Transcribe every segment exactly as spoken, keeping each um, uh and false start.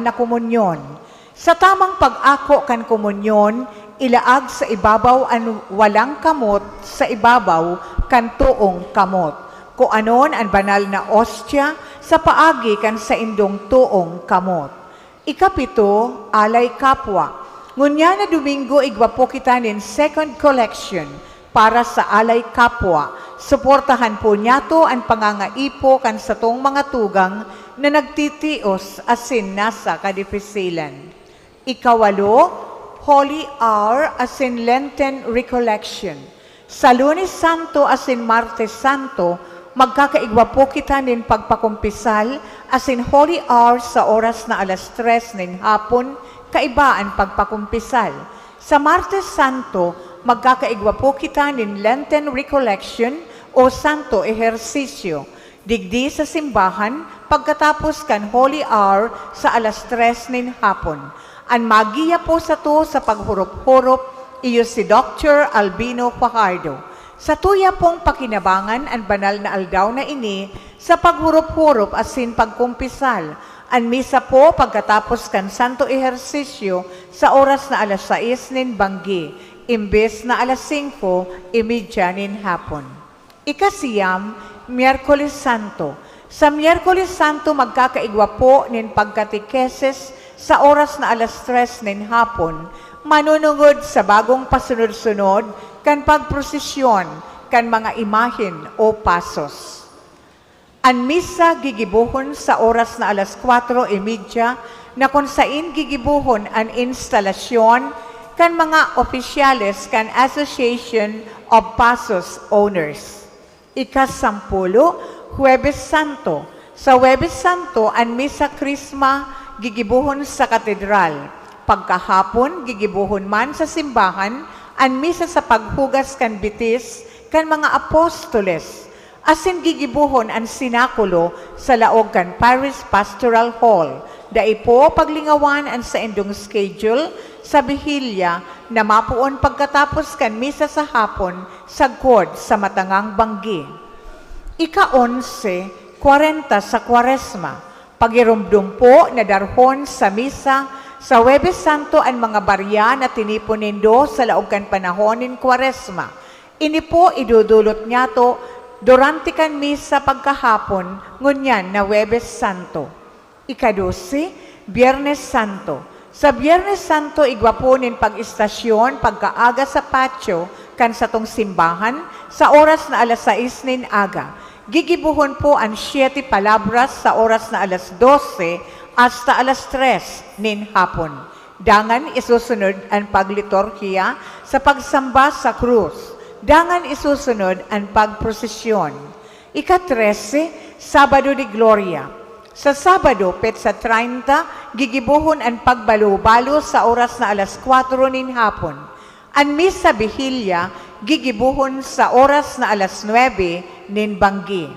na komunyon. Sa tamang pag-ako kan komunyon, ilaag sa ibabaw an walang kamot sa ibabaw kan toong kamot. Kuanon an banal na ostya sa paagi kan saindong toong kamot. Ikapito, Alay Kapwa. Ngunyan na Domingo, igwa po kita nin second collection para sa Alay Kapwa. Suportahan po niyato an pangangaipo kan satong mga tugang na nagtitios asin nasa kadifisilan. Ikawalo, Holy Hour asin Lenten Recollection. Sa Lunes Santo asin Martes Santo, magkakaigwa po kita nin pagpakumpisal asin Holy Hour sa oras na alas tres nin hapon, kaiba an pagpakumpisal. Sa Martes Santo, magkakaigwa po kita nin Lenten Recollection o Santo Ehersisyo, digdi sa simbahan pagkatapos kan Holy Hour sa alas tres nin hapon. An maggiya po sato sa paghurop-hurop iyo si Doktor Albino Fajardo. Satuya pong pakinabangan an banal na aldaw na ini sa paghurop-hurop asin pagkumpisal. An misa po pagkatapos kan Santo Ehersisyo sa oras na alas sais nin banggi, imbes na alas singko y media nin hapon. Ikasiyam, Miyerkules Santo. Sa Miyerkules Santo, magkakaigwa po nin pagkatekesis sa oras na alas tres nin hapon, manunungod sa bagong pasunod-sunod kan pagprosesyon kan mga imahen o pasos. An misa gigibohon sa oras na alas kwatro y media, na kun sain gigibohon an instalasyon kan mga opisyales kan Association of Pasos Owners. Ikasampulo, Huwebes Santo. Sa Huwebes Santo, an misa Krisma gigibohon sa katedral. Pagkahapon, gigibohon man sa simbahan an misa sa paghugas kan bitis kan mga apostoles, asin gigibohon an sinakulo sa laog kan Parish Pastoral Hall. Dai po paglingawan an saindong schedule sa bihilya na mapoon pagkatapos kan misa sa hapon sagkod sa matangang banggi. Ika-onse, kwarenta sa Kwaresma. Pagiromdom po na darhon sa misa sa Huwebes Santo an mga barya na tinipon nindo sa laog kan panahon nin Kwaresma. Ini po idodolot niyato durante kan misa pagkahapon ngunyan na Huwebes Santo. Ika-dose, Biyernes Santo. Sa Biyernes Santo, igwa po nin pag-istasyon pagkaaga sa patio kan satong simbahan sa oras na alas sais nin aga. Gigibohon po an Siete Palabras sa oras na alas dose hasta alas tres nin hapon. Dangan isusunod an pagliturhiya sa pagsamba sa krus. Dangan isusunod an pagprosesyon. Ika-trese, Sabado de Gloria. Sa Sabado, petsa treinta, gigibohon an pagbalo-balo sa oras na alas kwatro nin hapon. An misa bihilya gigibohon sa oras na alas nuebe nin banggi.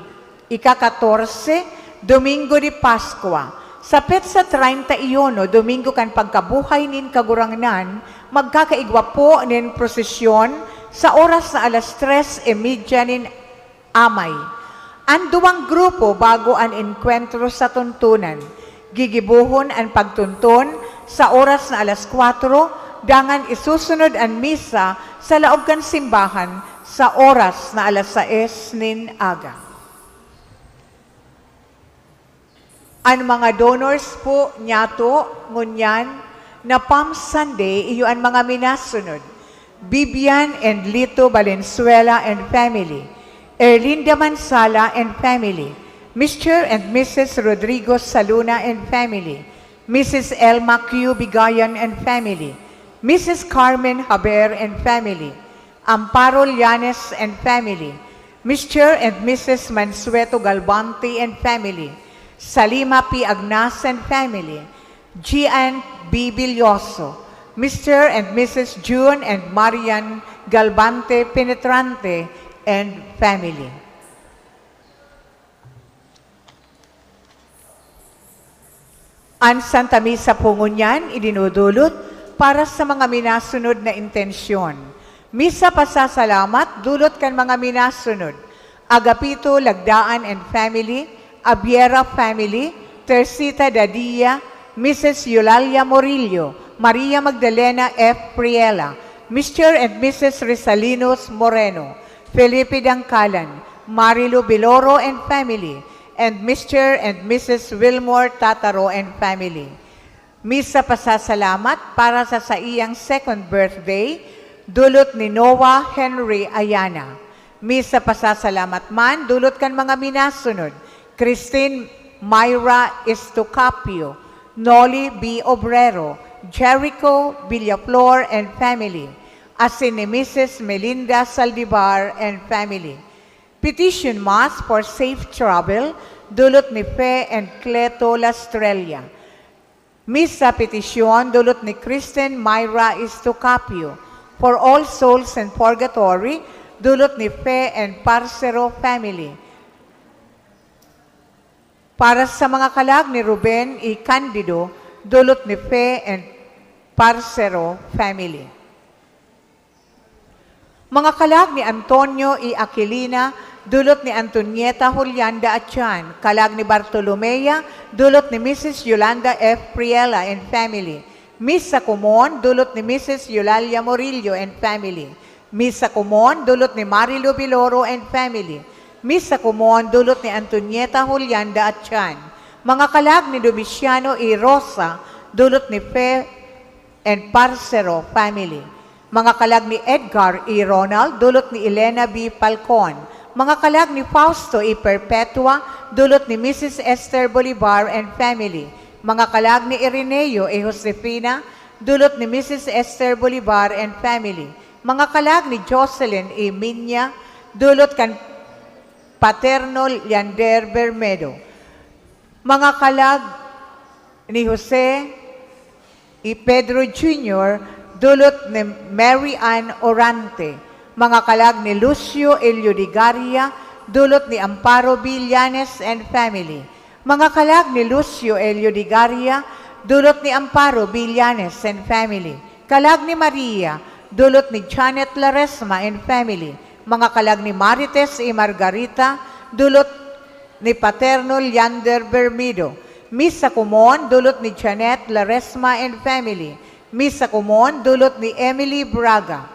Ika-katorse, Domingo de Pascua. Sa petsa treinta y uno, Domingo kan pagkabuhay nin Kagurangnan, magkakaigwa po nin prosesyon sa oras na alas tres y media nin amay. An duwang grupo bago an enkwentro sa tuntunan. Gigibohon an pagtunton sa oras na alas kwatro, dangan isusunod an misa sa laog kan simbahan sa oras na alas sais nin aga. An mga donors po niyato ngunyan na Palm Sunday, iyo an mga minasunod: Bibian and Lito Valenzuela and family, Erlinda Mansala and family, Mister and Missus Rodrigo Saluna and family, Missus Elma Q Bigayan and family, Missus Carmen Haber and family, Amparo Llanes and family, Mister and Missus Mansueto Galbante and family, Salima P Agnas and family, Gian B Billoso, Mister and Missus June and Marian Galbante Penetrante and family. An Santa Misa po ngunyan idinudulot para sa mga minasunod na intensyon. Misa pasasalamat dulot kan mga minasunod: Agapito Lagdaan and family, Abiera family, Tersita Dadia, Missus Eulalia Morillo, Maria Magdalena F. Priela, Mister and Missus Rizalinos Moreno, Felipe Dangkalan, Marilu Biloro and family, and Mister and Missus Wilmore Tataro and family. Misa pasasalamat para sa saiyang second birthday, dulot ni Noah Henry Ayana. Misa pasasalamat man dulot kan mga minasunod, Christine Myra Estocapio, Noli B. Obrero, Jericho Villaflor and family, asin ni Missus Melinda Saldivar and family. Petition Mass for safe travel, dulot ni Fe and Cleto Lastrella. Misa petisyon, dulot ni Kristen Myra Estocapio, for all souls in purgatory, dulot ni Fe and Parcero family. Para sa mga kalag ni Ruben E. Candido, dulot ni Fe and Parcero family. Mga kalag ni Antonio E. Aquilina, dulot ni Antonieta Julianda Atian, kalag ni Bartolomea, dulot ni Missus Yolanda F. Priela and family. Misa Kumon, dulot ni Missus Eulalia Morillo and family. Misa Kumon, dulot ni Marilu Biloro and family. Misa Kumon, dulot ni Antonieta Julianda Atian. Mga kalag ni Domiciano E. Rosa, dulot ni Fe and Parcero family. Mga kalag ni Edgar E. Ronald, dulot ni Elena B. Falcon. Mga kalag ni Fausto E. Perpetua, dulot ni Missus Esther Bolivar and family. Mga kalag ni Ireneo E. Josefina, dulot ni Missus Esther Bolivar and family. Mga kalag ni Jocelyn E. Minya, dulot kan Paterno Leander Bermedo. Mga kalag ni Jose E. Pedro Junior, dulot ni Mary Ann Orante. Mga kalag ni Lucio Elio Digaria, dulot ni Amparo Villanes and family. Mga kalag ni Lucio Elio Digaria, dulot ni Amparo Villanes and family. Kalag ni Maria, dulot ni Janet Laresma and family. Mga kalag ni Marites y Margarita, dulot ni Paterno Leander Bermido. Misa Kumon, dulot ni Janet Laresma and family. Misa Kumon, dulot ni Emily Braga.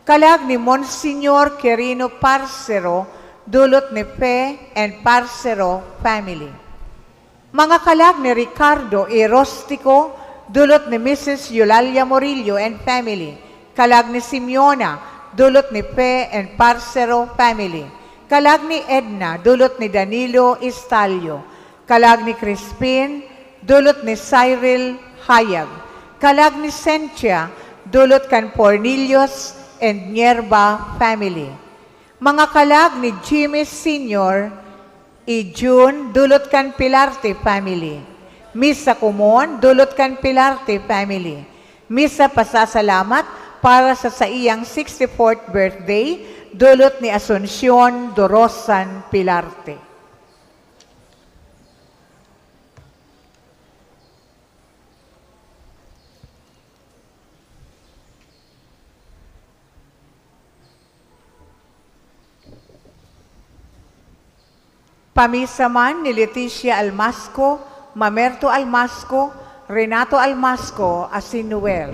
Kalag ni Monsignor Quirino Parcero, dulot ni Fe and Parcero family. Mga kalag ni Ricardo E. Rostico, dulot ni Missus Eulalia Morillo and family. Kalag ni Simeona, dulot ni Fe and Parcero family. Kalag ni Edna, dulot ni Danilo Estalio. Kalag ni Crispin, dulot ni Cyril Hayag. Kalag ni Sentia, dulot kan Pornilius and Nierba family. Mga kalag ni Jimmy Senior, E. Jun, dulot kan Pilarte family. Misa Kumon, dulot kan Pilarte family. Misa pasasalamat para sa saiyang sixty-fourth birthday, dulot ni Asuncion Dorosan Pilarte. Pamisa man ni Leticia Almasco, Mamerto Almasco, Renato Almasco, asin Noel.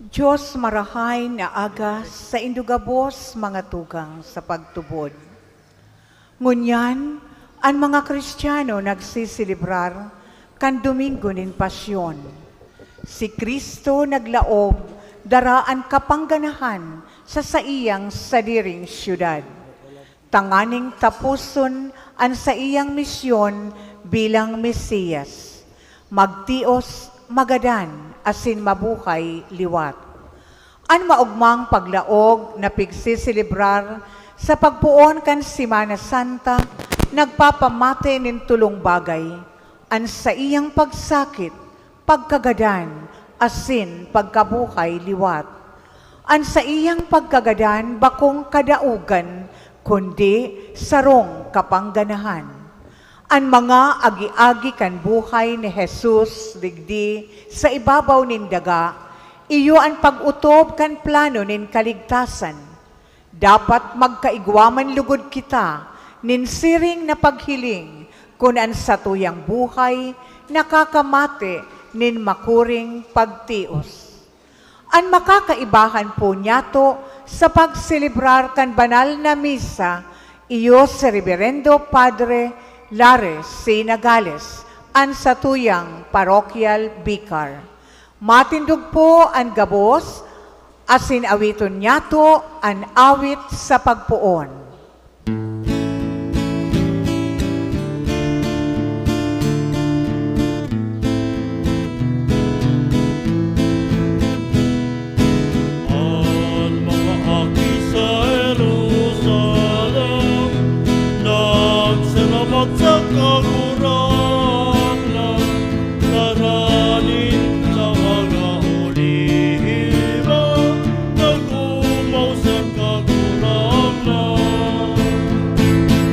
Dios marahay na aga saindo gabos, mga tugang sa pagtubod. Ngunyan, an mga Cristiano nagseselebrar kan Domingo nin Pasyon. Si Cristo naglaog dara an kapangganahan sa saiyang sadiring syudad. Tanganing taposon an saiyang misyon bilang Mesiyas, magtios, magadan, asin mabuhay liwat. An maogmang paglaog na pigseselebrar sa pagpoon kan Semana Santa nagpapamate nin tolong bagay: an saiyang pagsakit, pagkagadan, asin pagkabuhay liwat. An saiyang pagkagadan bakong kadaogan, kundi sarong kapangganahan. An mga agi-agi kan buhay ni Jesus digdi sa ibabaw nin daga, iyo an pag-otob kan plano nin kaligtasan. Dapat magkaigwa man lugod kita nin siring na paghiling kun an satuyang buhay nakakamate nin makuring pagtios. An makakaibahan po niyato sa pagselebrar kan banal na misa, iyo si Reberendo Padre Lares C. Nagales, an satuyang parokyal bikar. Matindog po an gabos, asin awiton niyato an awit sa pagpoon. An mga aki sa Jerusalem nagsarabat sa Kagurangnan, ngaran ninda mga oliba, nag-omaw sa Kagurangnan.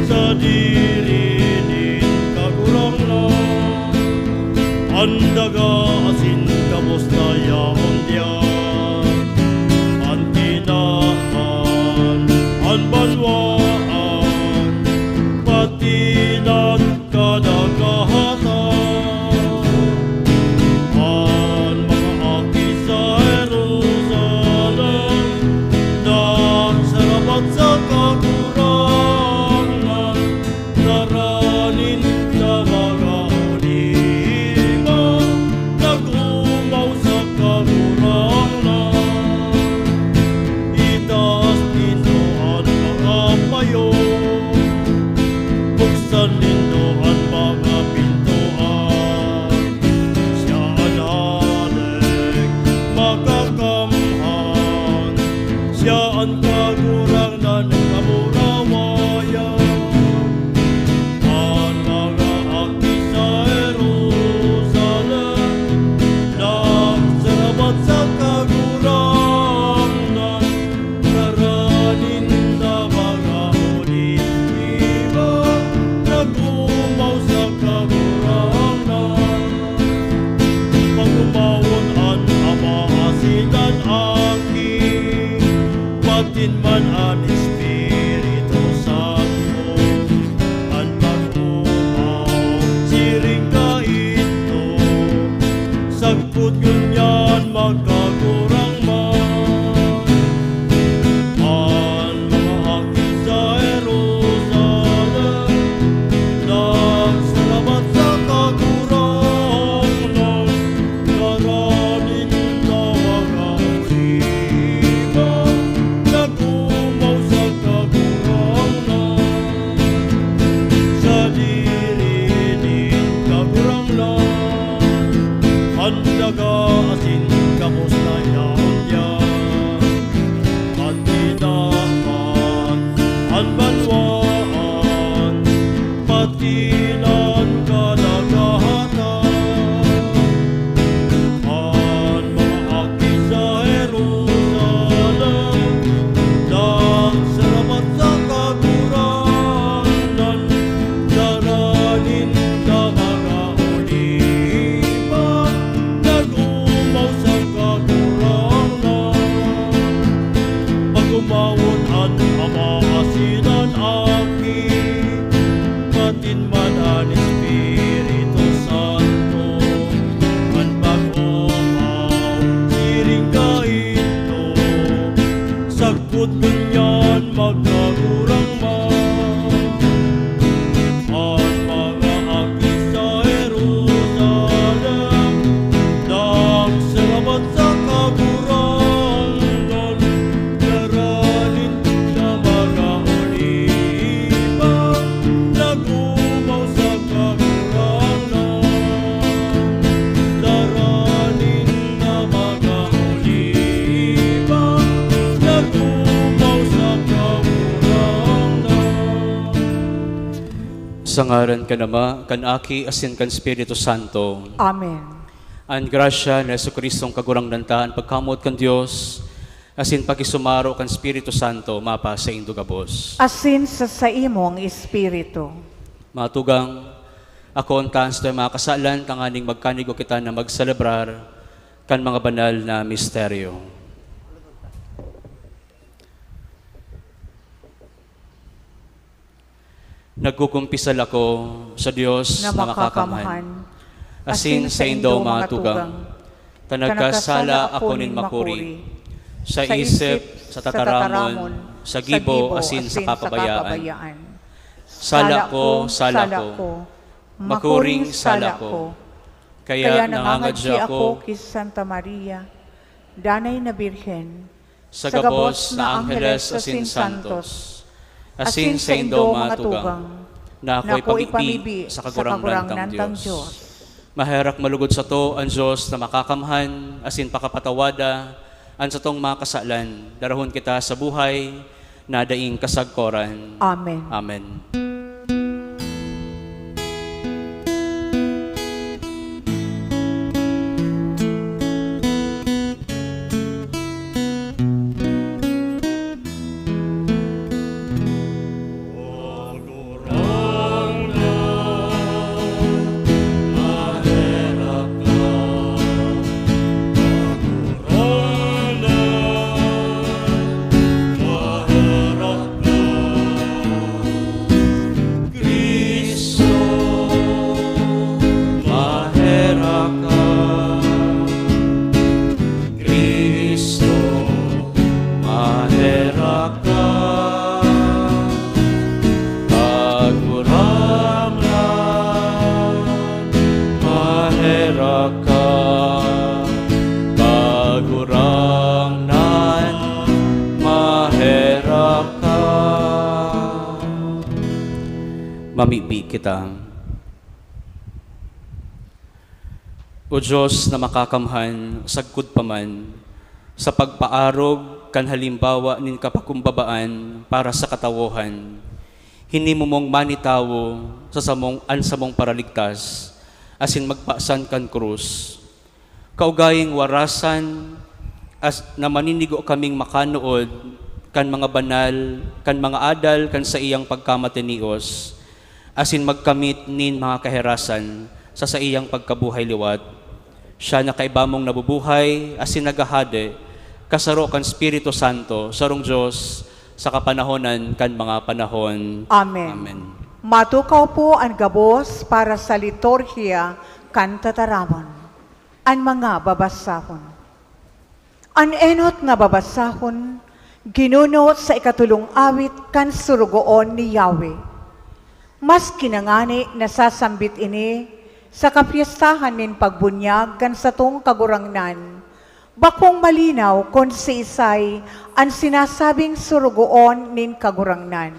Sadiri nin Kagurangnan an daga asin gabos na yaon diyan, an tinaman, an banwaan, pati na an kadagatan. An mga aki sa Jerusalem nagsarabat sa Kagurangnan, ngaran ninda mga oliba, nag-omaw sa Kagurangnan. Itaas nindo an mga payo, buksan nindo an mga pintoan. Siya an halik, makakamhan, siya an Kagurangnan, kamurawayan. An mga aki sa Jerusalem nagsarabat sa Kagurangnan, ngaran ninda mga oliba, nag-omaw sa Kagurangnan. Pag-omawon an Ama asin an Aki, patin man an Espiritu Santo. An pag-omaw siring kaidto, sagkod ngunyan magkagurang man. An mga aki sa Jerusalem nagsarabat sa Kagurangnan, ngaran ninda mga oliba, nag-omaw sa Kagurangnan. Sadiri nin Kagurangnan an daga asin gabos na yaon diyan, an tinaman, an banwaan, pati na an kadagatan. An mga aki sa Jerusalem nagsarabat sa Kagurangnan, ngaran ninda mga oliba, nag-omaw sa Kagurangnan. Sa ngaran kan Ama, kan Aki, asin kan Espiritu Santo. Amen. An grasya ni Jesu-Cristong Kagurangnan ta, an pagkamoot kan Dios, asin pakisumaro kan Espiritu Santo, mapasaindo gabos. Asin sa saimong espiritu. Mga tugang, akoon ta an satuyang mga kasalan, tanganing magkanigo kita na magselebrar kan mga banal na misteryo. Nagkukumpisal ako sa Dios na makakamhan, asin saindo, mga tugang, ta nagkasala ako nin makuri, sa isip, sa tataramon, sa gibo, asin sa kapabayaan. Sala ko, sala ko, makuring sala ko. Kaya nangangadya ako ki Santa Maria, Danay na Birhen, sa gabos na angheles asin santos, asin saindo, mga tugang, na ako ipamibi sa Kagurangnan tang Dios. Maherak malugod sato an Dios na makakamhan asin pakapatawada an satong mga kasalan, darahon kita sa buhay na daing kasagkoran. Amen. Amen. Cristo, maherak ka. Cristo, maherak ka. Kagurangnan, maherak ka. Kagurangnan, maherak ka. Mamibi kita. O Dios na makakamhan, sagkod pa man, sa pagpaarog kan halimbawa nin kapakumbabaan para sa katawohan, hinimo mong manitawo sa samong, an samong Paraligtas, asin magpasan kan krus. Kaugayong warasan, as, na maninigo kaming makanood kan mga banal, kan mga adal kan saiyang pagkamatinios, asin magkamit nin mga kaherasan sa saiyang pagkabuhay liwat. Siya na kaiba mong nabubuhay asin naghahade, kasaro kan Espiritu Santo, sarong Dios, sa kapanahonan kan mga panahon. Amen. Amen. Matukaw po an gabos para sa liturhiya kan tataramon. An mga babasahon. An enot na babasahon, ginuno sa ikatolong awit kan surugoon ni Yahweh. Maski na ngani nasasambit ini sa kapyestahan nin pagbunyag kan satong Kagurangnan, bakong malinaw kun siisay an sinasabing surugoon nin Kagurangnan.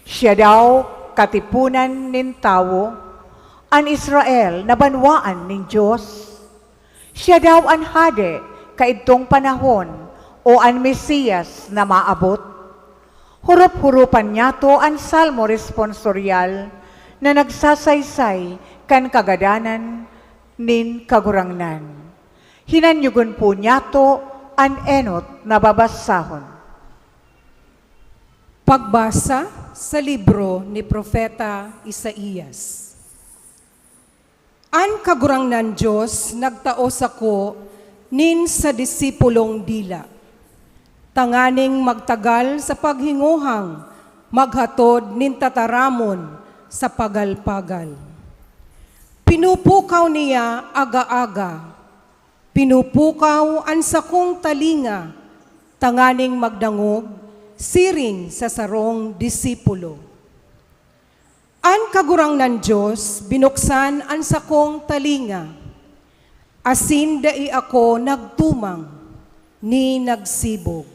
Siya daw katiponan nin tawo, an Israel na banwaan nin Dios. Siya daw an hade kaidtong panahon o an Mesiyas na maabot. Hurop-huropan niyato an Salmo Responsoryal na nagsasaysay kan kagadanan nin Kagurangnan. Hinanyogon po niyato an enot na babasahon. Pagbasa sa libro ni Propeta Isaias. An Kagurangnan Dios nagtao sako nin sa disipulong dila, tanganing magtagal sa paghingohang maghatod nin tataramon sa pagal-pagal. Pinupukaw niya aga-aga, pinupukaw an sakong talinga tanganing magdangog siring sa sarong disipulo. An Kagurangnan Dios binuksan an sakong talinga, asin dai ako nagtumang ni nagsibog.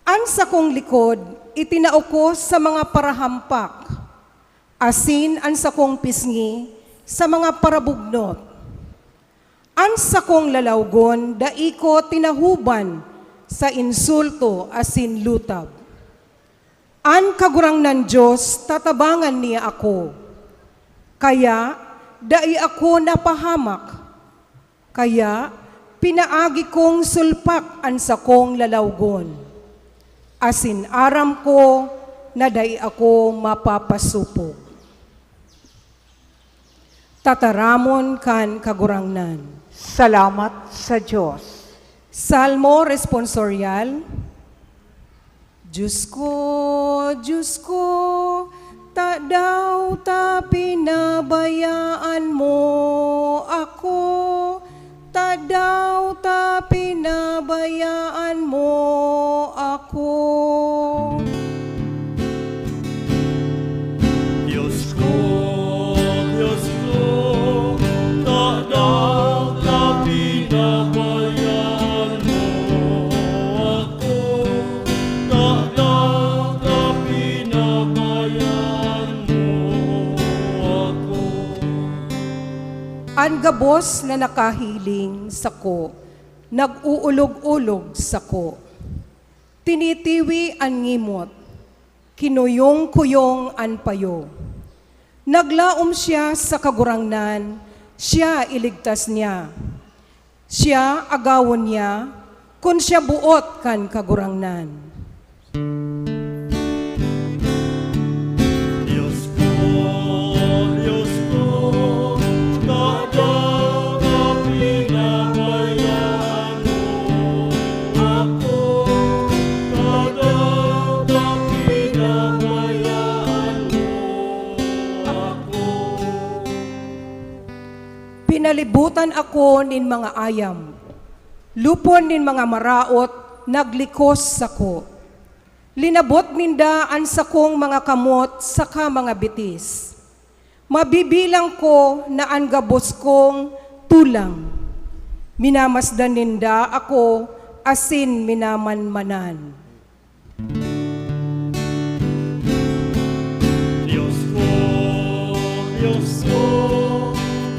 An sakong likod itinao ko sa mga parahampak, asin an sakong pisngi sa mga parabugnot. An sakong lalawgon dai ko tinahoban sa insulto asin lutab. An Kagurangnan Dios tatabangan niya ako, kaya dai ako napahamak. Kaya pinaagi kong sulpak an sakong lalawgon, asin aram ko na dai ako mapapasopog. Tataramon kan Kagurangnan. Salamat sa Dios. Salmo Responsorial. Diyos ko, Diyos ko, tadaw ta pinabayaan mo ako? Tadaw ta pinabayaan mo ako? Diyos ko, Diyos ko, tadaw ta pinabayaan mo ako? Tadaw ta pinabayaan mo ako? An gabos na nakahiling sako, nag-uulog-ulog sako. Tinitiwi an ngimot, kinuyong-kuyong an payo. Naglaom siya sa Kagurangnan, siya iligtas niya. Siya agawon niya kun siya boot kan Kagurangnan. Diyos ko, Diyos ko, tadaw ta pinabayaan mo ako? Tadaw ta pinabayaan mo ako? Pinalibutan ako nin mga ayam, lupon nin mga maraot naglikos sako. Linabot ninda an sakong mga kamot saka mga bitis. Mabibilang ko na an gabos kong tulang. Minamasdan ninda ako asin minamanmanan. Diyos ko, Diyos ko,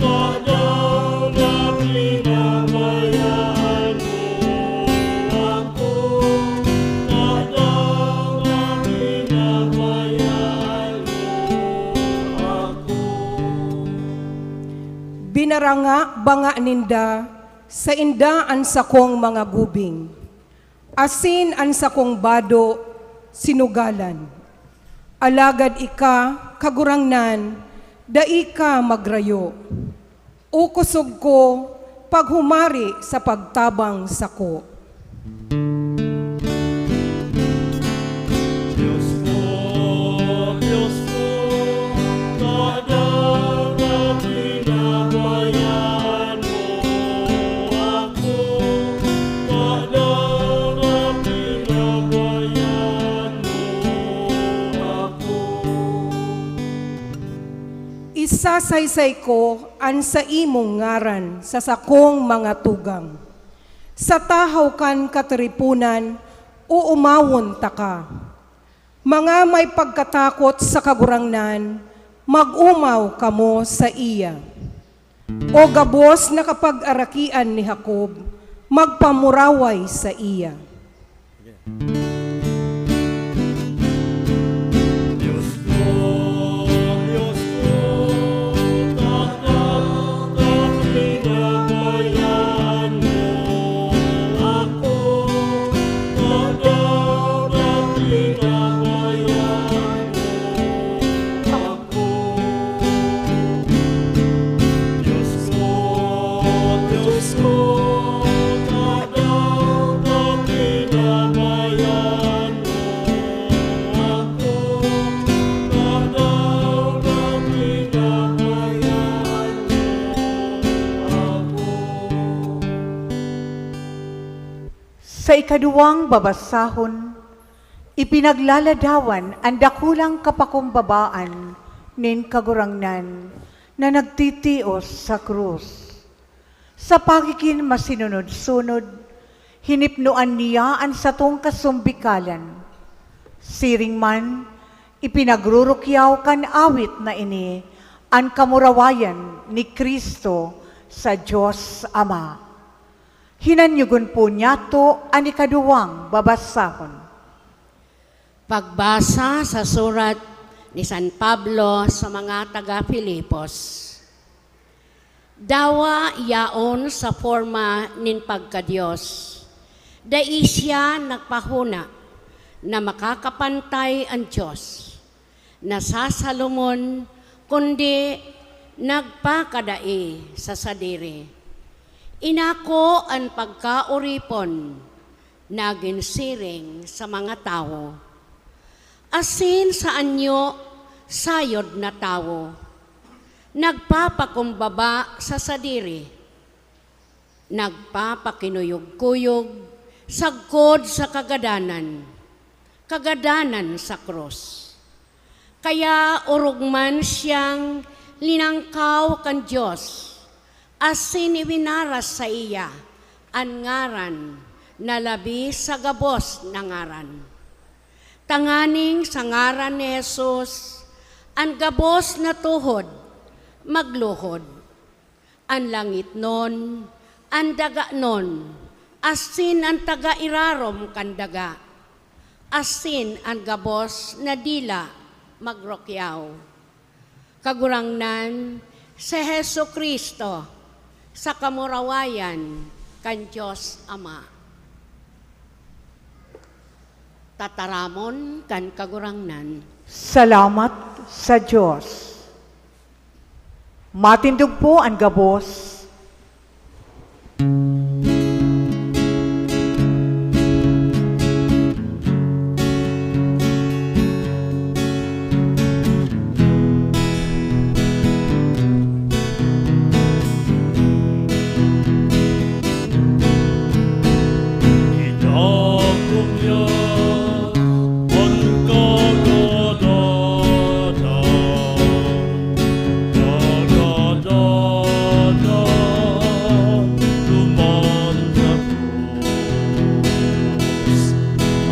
tadaw ta pinabayaan mo ako? Tadaw ta pinabayaan mo ako? Binaranga-banga ninda sainda an sakong mga gubing, asin an sakong bado sinugalan. Alagad ika, Kagurangnan, dai ka magrayo. O kosog ko, paghumari sa pagtabang sako. Diyos ko, Diyos ko, tadaw ta pinabayaan mo ako? Tadaw ta pinabayaan mo ako? Isasaysay ko an saimong ngaran sa sakong mga tugang. Sa tahaw kan katiriponan, oomawon taka. Mga may pagkatakot sa Kagurangnan, mag-omaw kamo saiya. O gabos na kapagarakian ni Jacob, magpamuraway saiya. Diyos ko, Diyos ko, tadaw ta pinabayaan mo ako? Tadaw ta pinabayaan mo ako? Diyos ko, Diyos ko, tadaw ta pinabayaan mo ako? Tadaw ta pinabayaan mo ako? Sa ikaduwang babasahon, ipinaglaladawan an dakulang kapakumbabaan nin Kagurangnan na nagtitios sa krus. Sa pagigin masinunod-sunod, hinipnoan niya an satong kasumbikalan. Siring man, ipinagrurukyaw kan awit na ini an kamurawayan ni Cristo sa Dios Ama. Hinanyogon po niyato an ikaduwang babasahon. Pagbasa sa surat ni San Pablo sa mga taga Filipos. Dawa yaon sa forma nin pagka-Dios. Dai siya nagpahona na makakapantay an Dios na sa Salomon, kundi nagpakadai sa sadiri. Inako an pagkaoripon, nagin siring sa mga tawo, asin sa anyo sayod na tawo. Nagpapakumbaba sa sadiri, nagpapakinuyog-kuyog sagkod sa kagadanan, kagadanan sa krus. Kaya orog man siyang linangkaw kan Dios, asin iwinaras saiya an ngaran na labi sa gabos na ngaran, tanganing sa ngaran ni Jesus an gabos na tuhod magluhod, an langitnon, an daganon, asin an taga irarom kan daga, asin an gabos na dila magrukyaw. Kagurangnan, si Jesu-Cristo, sa kamurawayan kan Dios Ama. Tataramon kan Kagurangnan. Salamat sa Dios. Matindog po an gabos.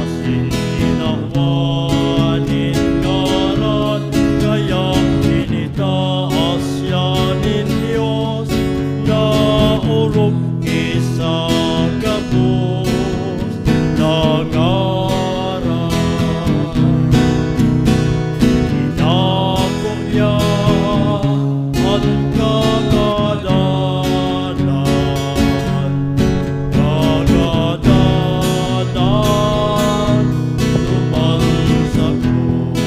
Asin tinawan nin ngaran, kaya initaas siya nin Dios na orog ki sa gabos na ngaran. Inako niya an kagadanan, kagadanan duman sa krus.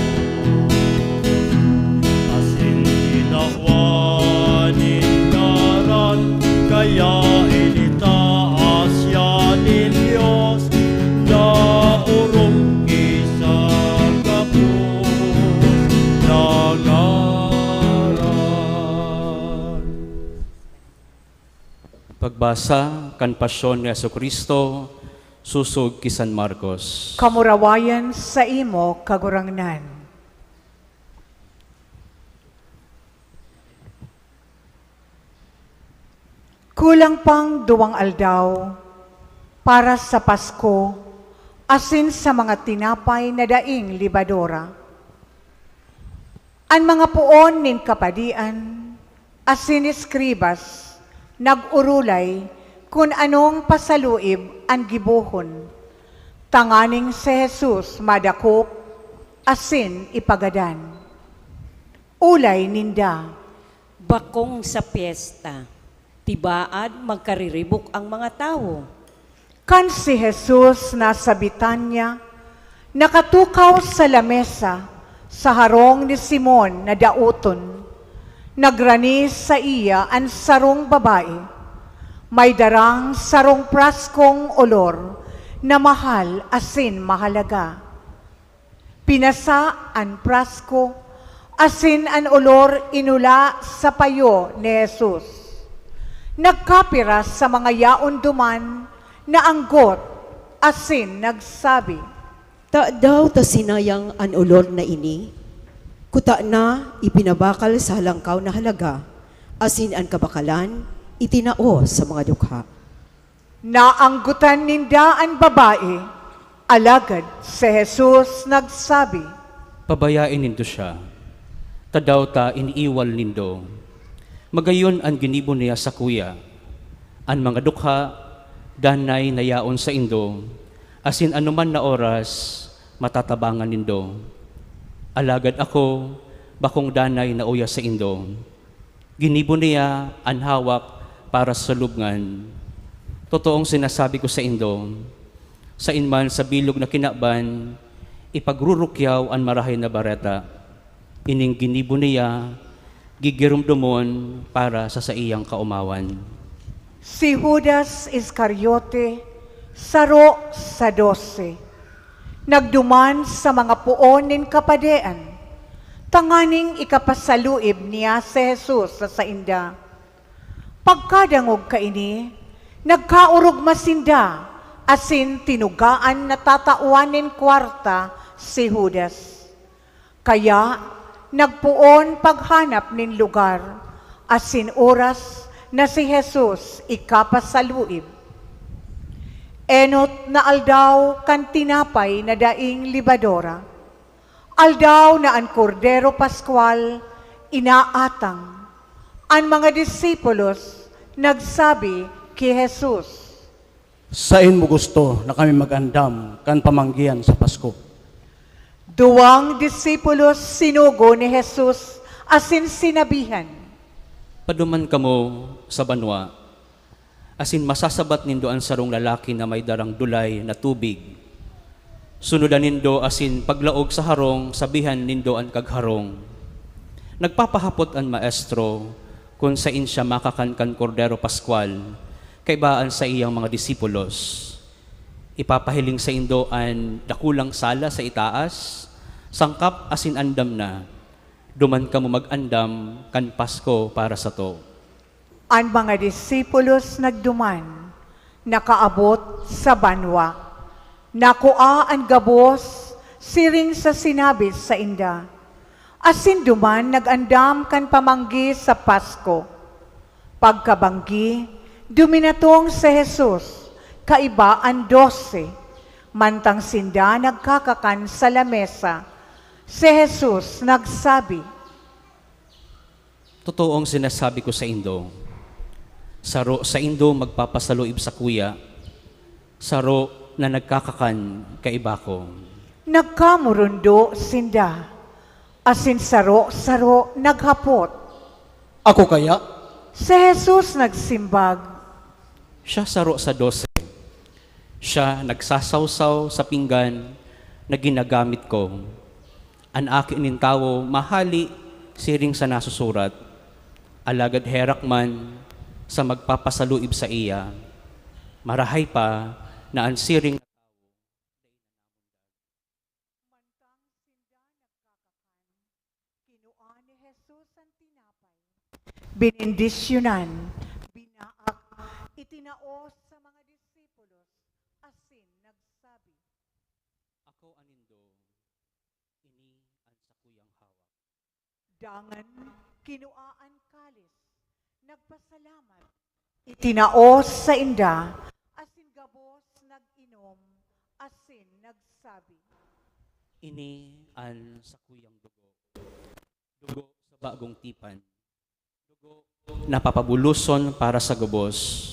Asin tinawan nin ngaran, kaya initaas siya nin Dios na orog ki sa gabos na ngaran. Pagbasa kan Pasyon ni Jesu-Cristo, sosog ki San Marcos. Kamurawayan saimo, Kagurangnan. Kulang pang duwang aldaw para sa Pasko asin sa mga tinapay na daing lebadura. An mga poon nin kapadian asin eskribas nag-orolay kun anong pasaluib an gibohon, tanganing si Jesus madakop asin ipagadan. Olay ninda, "Bakong sa pyesta, tibaad magkariribok ang mga tawo." Kan si Jesus nasa Betania, nakatukaw sa lamesa sa harong ni Simon na daoton, nagrani saiya an sarong babae. May darang sarong praskong olor na mahal asin mahalaga. Pinasa an prasko, asin an olor inula sa payo ni Jesus. Nagkapiras sa mga yaon duman na anggot asin nagsabi, "Tadaw ta sinayang an olor na ini? Kutana ipinabakal sa halangkaw na halaga, asin an kabakalan itinao sa mga dukha." Naanggotan ninda an babae, alagad si Jesus nagsabi, "Pabayae nindo siya. Tadaw ta iniiwal nindo. Magayon an ginibo niya sakuya. An mga dukha, danay na yaon saindo, asin anoman na oras, matatabangan nindo. Alagad ako, bakong danay na uya saindo. Ginibo niya an hawak para sa lubngan. Totoong sinasabi ko saindo, saen man sa bilog na kinaban ipagrurukyaw an Marahay na Bareta. Ining ginibo niya, gigiromdomon para sa saiyang kaomawan. Si Judas Iscariote, saro sa dose, nagduman sa mga poon nin kapadean, tanganing ikapasaluib niya si Jesus sa sainda. Pagkadangog kaini, nagkaorogma sinda asin tinugaan na tatawan nin kwarta si Judas. Kaya nagpoon paghanap nin lugar asin oras na si Jesus ikapasaluib. Enot na aldaw kan tinapay na daing lebadora, aldaw na an Kordero Paskwal inaatang, an mga disipulos nagsabi ki Jesus, "Saen mo gusto na kami mag-andam kan pamanggihan sa Pasko?" Duwang disipulos sinugo ni Jesus asin sinabihan, "Paduman kamo sa banwa, asin masasabat nindo an sarong lalaki na may darang dulay na tubig. Sunodan nindo asin paglaog sa harong, sabihan nindo an kagharong, 'Nagpapahapot an Maestro kun saen siya makakan kan Kordero Paskwal kaiba an saiyang mga disipulos. Ipapahiling saindo an dakulang sala sa itaas, sangkap asin andam na. Duman kamo mag-andam kan Pasko para sato.'" An mga disipulos nagduman, nakaabot sa banwa. Nakua an gabos siring sa sinabi sainda, asin duman nag-andam kan pamanggi sa Pasko. Pagkabanggi, duminatong si Jesus kaiba an dose. Mantang sinda nagkakakan sa lamesa, si Jesus nagsabi, "Totoong sinasabi ko saindo, saro saindo magpapasaluib sakuya, saro na nagkakakan kaiba ko." Nagkamurundo sinda, asin saro-saro naghapot, "Ako kaya?" Si Jesus nagsimbag, "Siya saro sa dose. Siya nagsasawsaw sa pinggan na ginagamit ko. An Aki nin Tawo mahale siring sa nasusurat, alagad herak man sa magpapasaluib saiya. Marahay pa na an siring na tawo." Mantang sinda nagkakakan, kinua ni Jesus an tinapay, binendisyonan, binaak, itinao sa mga disipulos, asin nagsabi, "Akoa nindo, ini an sakuyang hawak." Dangan kinua an kalis, nagpasalamat, itinao sainda, asin gabos nag-inom, asin nagsabi, "Ini an sakuyang dugo, dugo sa bagong tipan, dugo na papabuloson para sa gabos.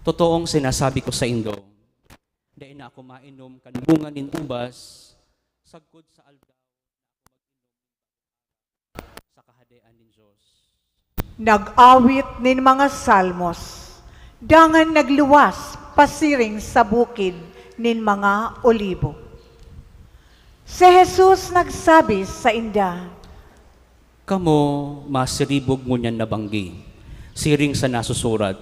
Totoong sinasabi ko saindo, dai na ako mainom kan bunga nin ubas sagkod sa aldaw na ako mag-inom nin bagong arak sa Kahadean nin Dios." Nag-awit nin mga salmos, dangan nagluwas pasiring sa bukid nin mga olibo. Si Jesus nagsabi sainda, "Kamo masiribog ngunyan na banggi, siring sa nasusurat,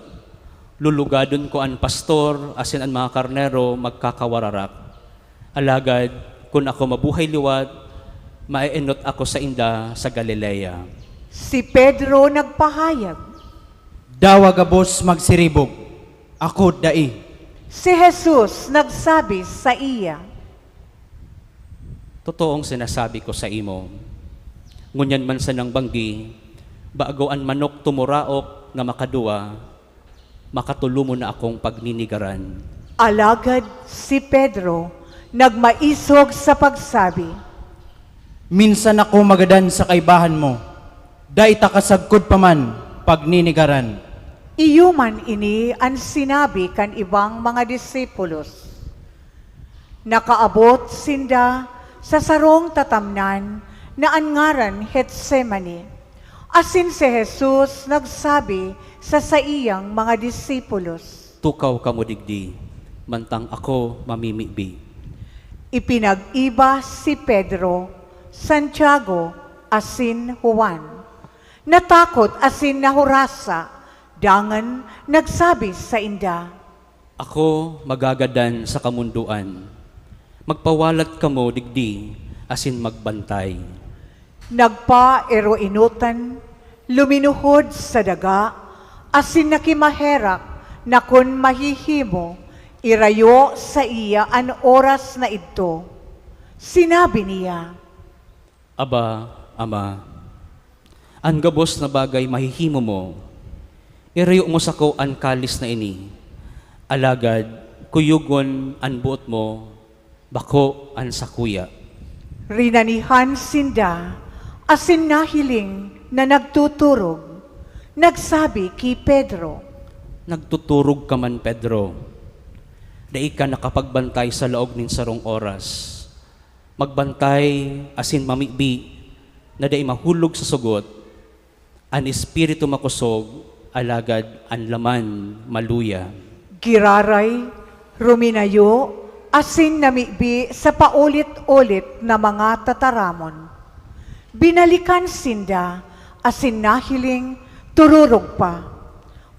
'Lulugadon ko an pastor, asin an mga karnero magkakawararak.' Alagad kun ako mabuhay liwat, maeenot ako sainda sa Galilea." Si Pedro nagpahayag, "Dawa gabos magsiribog, ako dai." Si Jesus nagsabi saiya, "Totoong sinasabi ko saimo, ngunyan man sanang banggi, bago an manok tumuraok na makaduwa, makatolo mo na akong pagninigaran." Alagad si Pedro nagmaisog sa pagsabi, "Minsan ako magadan sa kaibahan mo, dai ta kasagkod pa man pagninigaran." Iyo man ini an sinabi kan ibang mga disipulos. Nakaabot sinda sa sarong tatamnan na an ngaran Getsemani, asin si Jesus nagsabi sa saiyang mga disipulos, "Tukaw kamo digdi, mantang ako mamimibi." Ipinag-iba si Pedro, Santiago, asin Juan. Natakot asin nahurasa, dangan nagsabi sainda, "Ako magagadan sa kamondoan. Magpawalat kamo digdi asin magbantay." Nagpaeroenotan, luminuhod sa daga, asin nakimaherak na kun mahihimo, irayo saiya an oras na idto. Sinabi niya, "Aba, Ama, an gabos na bagay mahihimo mo. Irayo mo sako an kalis na ini, alagad kuyogon an boot mo, bako an sakuya." Rinanihan sinda asin nahiling na nagtuturog. Nagsabi ki Pedro, "Nagtuturog ka man, Pedro. Dai ka nakapagbantay sa laog nin sarong oras. Magbantay asin mamibi na dai mahulog sa sugot. An espiritu makosog, alagad an laman maluya." Giraray, ruminayo, asin namibi sa paulit-ulit na mga tataramon. Binalikan sinda asin nahiling tururog pa.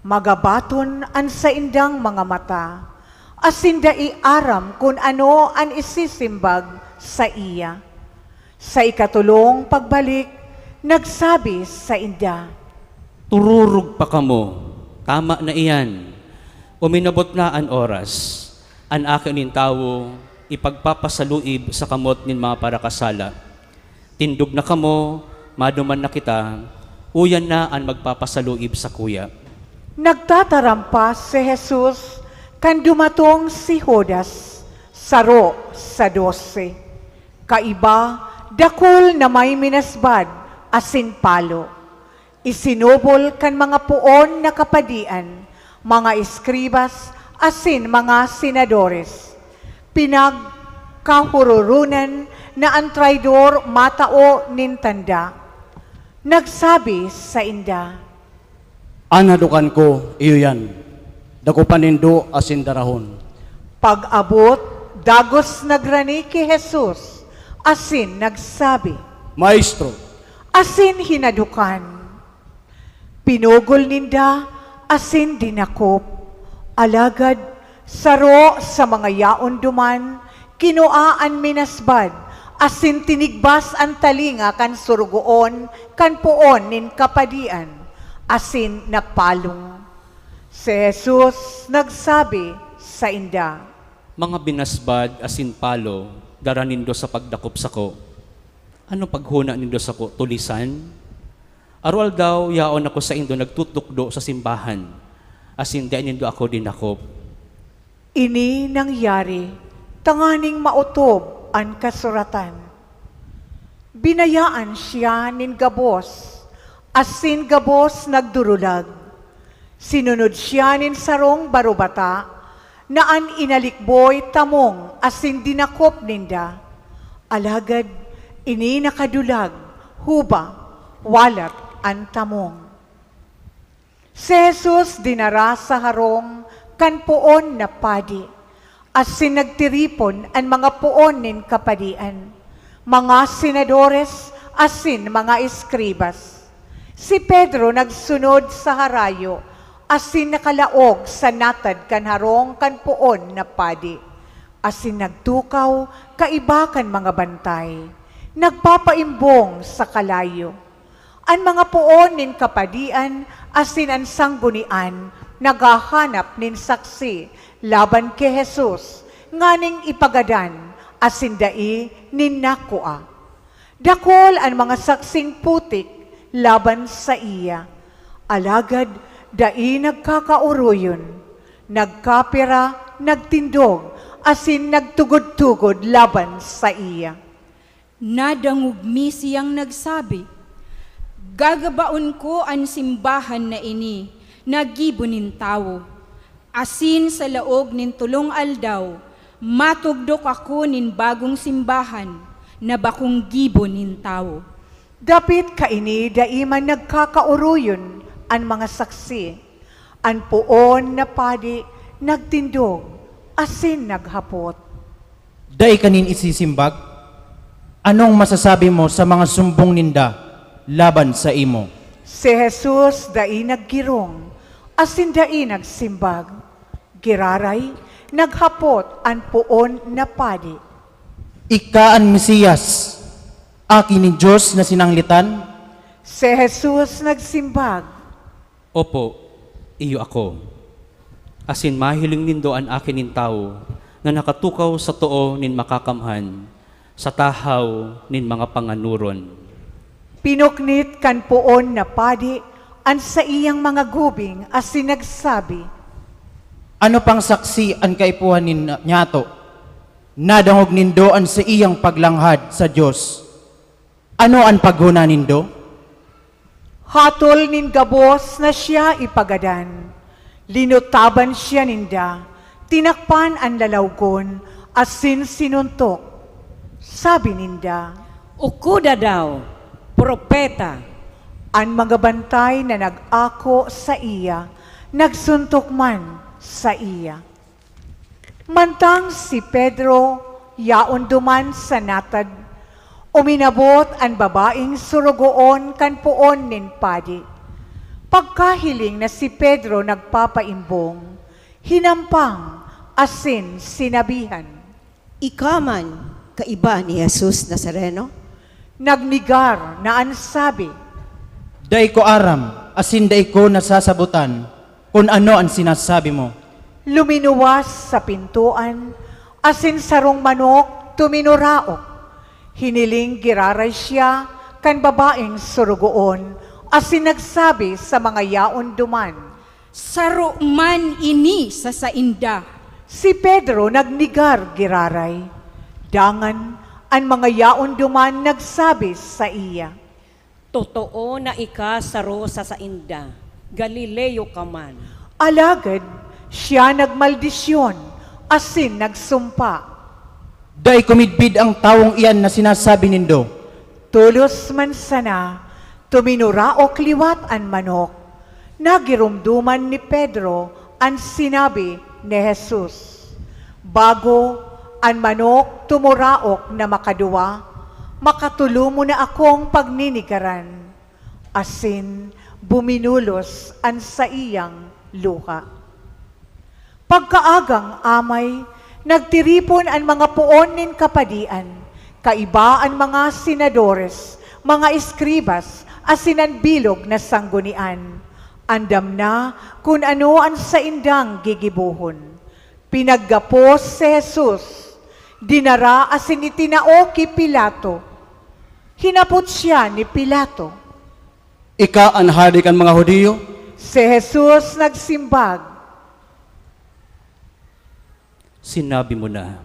Magabaton an saindang mga mata, asin dai aram kun ano an isisimbag saiya. Sa ikatolong pagbalik, nagsabi sainda, "Tururog pa kamo. Tama na iyan. Uminabot na an oras. An Aki nin Tawo ipagpapasaluib sa kamot nin mga parakasala. Tindog na kamo, maduman na kita, uyan na an magpapasaluib sakuya." Nagtataram pa si Jesus kan dumatong si Judas, saro sa dose. Kaiba, dakul na may minasbad asin palo. Isinubol kan mga poon na kapadian, mga eskribas, asin mga senadores. Pinagkahuroronan na an traidor matao nin tanda. Nagsabi sainda, "An hadokan ko, iyo iyan. Dakopan nindo asin darahon." Pag-abot, dagos nagrani ki Jesus asin nagsabi, "Maestro!" Asin hinadokan. Pinugol ninda asin dinakop. Alagad saro sa mga yaon duman, kinua an minasbad asin tinigbas an talinga kan sorogoon kan poon nin kapadian, asin napalong. Si Jesus nagsabi sainda, "Mga binasbad asin palo dara nindo sa pagdakop sako. Ano paghona nindo sako, tulisan? Aroaldaw yaon ako saindo nagtutukdo sa simbahan, asin dai nindo ako dinakop." Ini nangyari tanganing maotob an kasuratan, "Binayaan siya nin gabos, asin gabos nagdurulag." Sinunod siya nin sarong barobata na an inalikboy tamong asin dinakop ninda. Alagad ini nakadulag, huba, walat an tamong. Si Jesus dinara sa harong kan poon na padi, asin nagtiripon an mga poon nin kapadian, mga senadores, asin mga eskribas. Si Pedro nagsunod sa harayo, asin nakalaog sa natad kan harong kan poon na padi, asin nagtukaw kaiba kan mga bantay, nagpapaimbong sa kalayo. An mga poon nin kapadian asin an sanggunian naghahanap nin saksi laban ki Jesus nganing ipagadan, asin dai nin nakua. Dakul an mga saksing putik laban saiya, alagad dai nagkakaoroyon, nagkapira, nagtindog, asin nagtugod-tugod laban saiya. Nadangog mi siyang nagsabi, "Gagabaon ko an simbahan na ini na gibo nin tawo, asin sa laog nin tolong aldaw, Matugdok ako nin bagong simbahan na bakong gibo nin tawo. Dapit kaini dai man nagkakaoroyon an mga saksi. An poon na padi nagtindog asin naghapot, Dai ka nin isisimbag? Anong masasabi mo sa mga sumbong ninda laban saimo? Si Jesus dai naggirong asin dai nagsimbag. Giraray, naghapot an poon na padi. Ika an Mesias, Aki nin Dios na sinanglitan? Si Jesus nagsimbag, Opo, iyo ako. Asin mahiling nindo an Aki nin Tawo na nakatukaw sa too nin Makakamhan, sa tahaw nin mga panganoron. Pinuknit kan poon na padi an saiyang mga gubing asin nagsabi, Ano pang saksi an kaipuhan nin nyato? Nadangog nindo an saiyang paglanghad sa Dios. Ano an paghona nindo? Hatol nin gabos na siya ipagadan, linutaban siya ninda, tinakpan an lalawgon, asin sinuntok. Sabi ninda, Ukuda daw, propeta! An mga bantay na nag-ako saiya, nagsuntok man saiya. Mantang si Pedro yaon duman sa natad, uminabot an babaeng sorogoon kan poon nin padi. Pagkahiling na si Pedro nagpapaimbong, hinampang asin sinabihan, Ika man kaiba ni Jesus Nazareno? Nagnegar na an sabi, Dai ko aram asin dai ko nasasabotan kun ano an sinasabi mo. Luminuwas sa pintoan, asin sarong manok tuminuraok. Hiniling giraray siya kan babaeng sorogoon, asin nagsabi sa mga yaon duman, Saro man ini sa sainda. Si Pedro nagnegar giraray. Dangan, an mga yaon duman nagsabi saiya, Totoo na ika saro sa sainda, Galileo ka man. Alagad siya nagmaldisyon asin nagsumpa, Dai ko midbid an tawong iyan na sinasabi nindo. Tolos man sana, tuminuraok liwat an manok. Nagiromdoman ni Pedro an sinabi ni Jesus, Bago an manok tumuraok na makaduwa, makatolo mo na akong pagninegaran. Asin buminulos an saiyang luha. Pagkaagang amay, nagtiripon an mga poon nin kapadian, kaiba an mga senadores, mga eskribas, asin an bilog na sanggunian. Andam na kun ano an saindang gigibohon. Pinaggapos si Jesus, dinara asin itinao ki Pilato. Hinapot siya ni Pilato, Ika an hade kan mga Judio? Si Jesus nagsimbag, Sinabi mo na.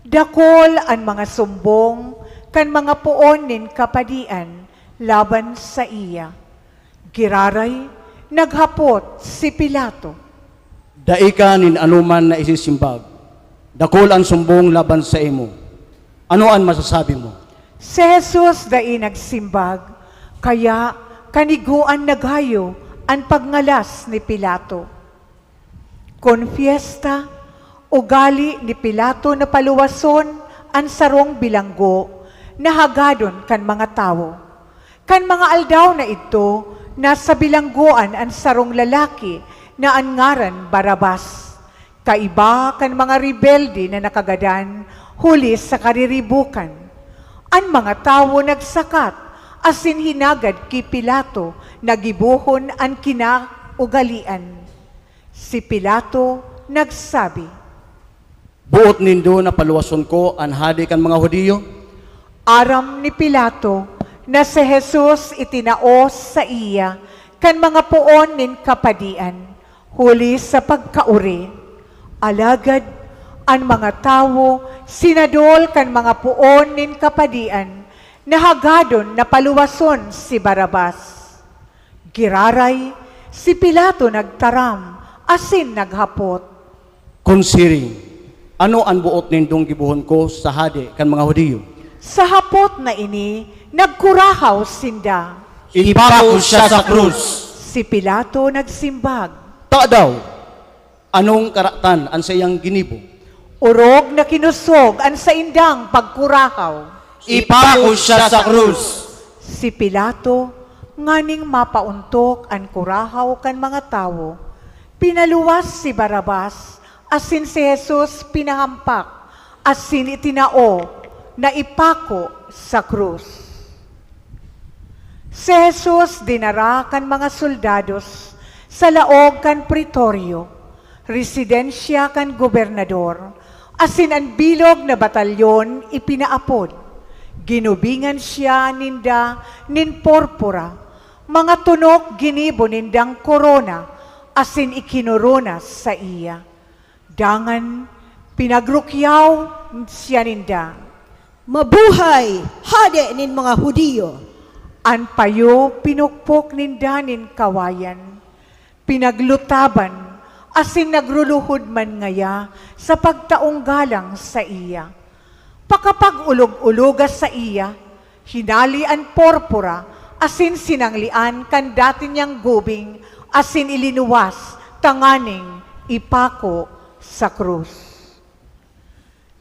Dakul an mga sumbong kan mga poon nin kapadian laban saiya. Giraray, naghapot si Pilato, Dai ka nin anoman na isisimbag. Dakul an sumbong laban saimo. Ano an masasabi mo? Si Jesus dai nagsimbag, kaya kanigoan naghayo an pagngalas ni Pilato. Kon fiesta, ugali ni Pilato na paluwason an sarong bilanggo na hagadon kan mga tawo. Kan mga aldaw na idto, nasa bilanggoan an sarong lalaki na an ngaran Barrabas, kaiba kan mga rebelde na nakagadan huli sa kariribokan. An mga tawo nagsakat asin hinagad ki Pilato na gibohon an kinaugalean. Si Pilato nagsabi, Boot nindo na paluwason ko an hade kan mga Judio? Aram ni Pilato na si Jesus itinao saiya kan mga poon nin kapadian, huli sa pagkaori. Alagad an mga tawo sinadol kan mga poon nin kapadian na hagadon na paluwason si Barrabas. Giraray, si Pilato nagtaram asin naghapot, Kun siring, "Ano an boot nindong gibohon ko sa hade kan mga Judio?" Sa hapot na ini, nagkurahaw sinda. "Ipako siya sa krus!" Si Pilato nagsimbag, "Tadaw? Anong karatan an saiyang ginibo?" Orog na kinusog an saindang pagkurahaw. "Ipako siya sa krus!" Si Pilato, nganing mapaontok an kurahaw kan mga tawo, pinaluwas si Barrabas, asin si Jesus pinahampak asin itinao na ipako sa krus. Si Jesus dinara kan mga soldados sa laog kan Pretorio, residensya kan gobernador, asin an bilog na batalyon ipinaapod. Ginubingan siya ninda nin purpura, mga tunok ginibo nindang korona, asin ikinorona saiya. Dangan pinagrukyaw siya ninda. "Mabuhay, Hade nin mga Judio!" An payo pinukpok ninda nin kawayan, pinaglutaban, asin nagruluhod man ngaya sa pagtaong galang saiya. Pakapag-olog-ologa saiya, hinale an purpura asin sinanglian kan dati niyang gubing asin ilinuwas tanganing ipako sa krus.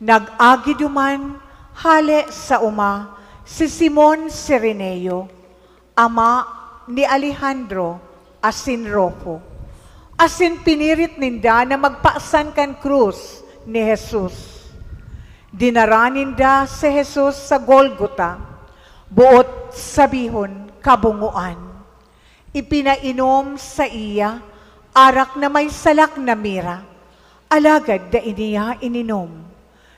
Nag-agi duman hale sa oma si Simon Cireneo, ama ni Alejandro asin Rufo, asin pinirit ninda na magpasan kan krus ni Jesus. Dinara ninda si Jesus sa Golgota, boot sabihon, Kabungoan. Ipinainom saiya arak na may salak na mira, alagad dai niya ininom.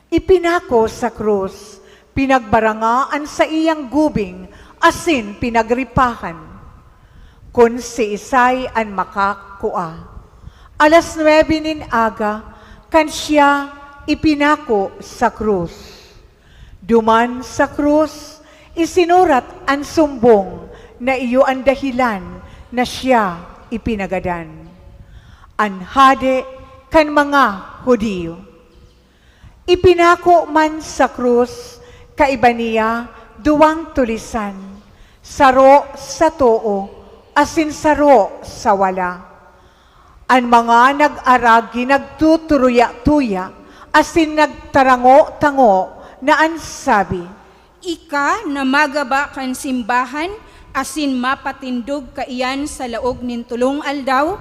Ipinako sa krus, pinagbaranga an saiyang gubing asin pinagripahan. Kun siisay an makakua. Alas nuebe nin aga, kan siya ipinako sa krus. Duman sa krus, isinurat an sumbong na iyo an dahelan na siya ipinagadan, an Hade kan mga Judio. Ipinako man sa krus kaiba niya duwang tulisan, saro sa too asin saro sa wala. An mga nag-aragi nagtuturuya-tuya asin nagtarango-tango na an sabi, "Ika na magaba kan simbahan asin mapatindog kaiyan sa laog nin tolong aldaw?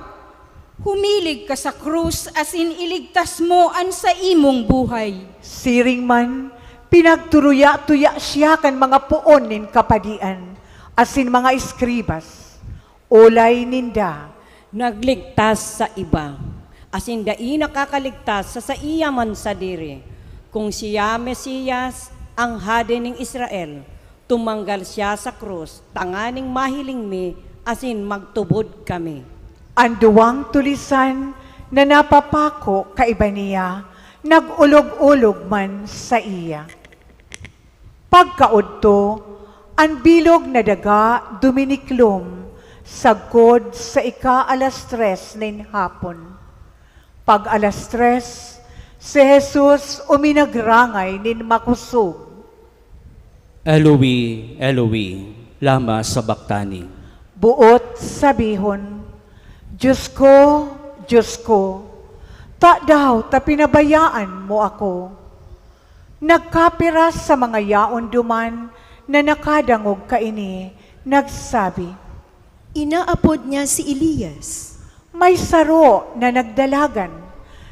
Humilig ka sa krus asin iligtas mo an saimong buhay." Siring man, pinagturuya-tuya siya kan mga poon nin kapadian asin mga eskribas. Olay ninda, "Nagligtas sa iba, asin dai nakakaligtas sa saiya man sadiri. Kun siya Mesias, an Hade nin Israel, tumanggal siya sa krus tanganing mahiling mi asin magtubod kami." An duwang tulisan na napapako kaiba niya, nag-olog-olog man saiya. Pagkaodto, an bilog na daga duminiklom sagkod sa ika-alas tres nin hapon. Pag-alas tres, si Jesus uminagrangay nin makosog, "Eloi, Eloi, lama sabactani?" Boot sabihon, "Dios ko, Dios ko, tadaw ta pinabayaan mo ako?" Nagkapira sa mga yaon duman na nakadangog kaini, nagsabi, "Inaapod niya si Elias." May saro na nagdalagan,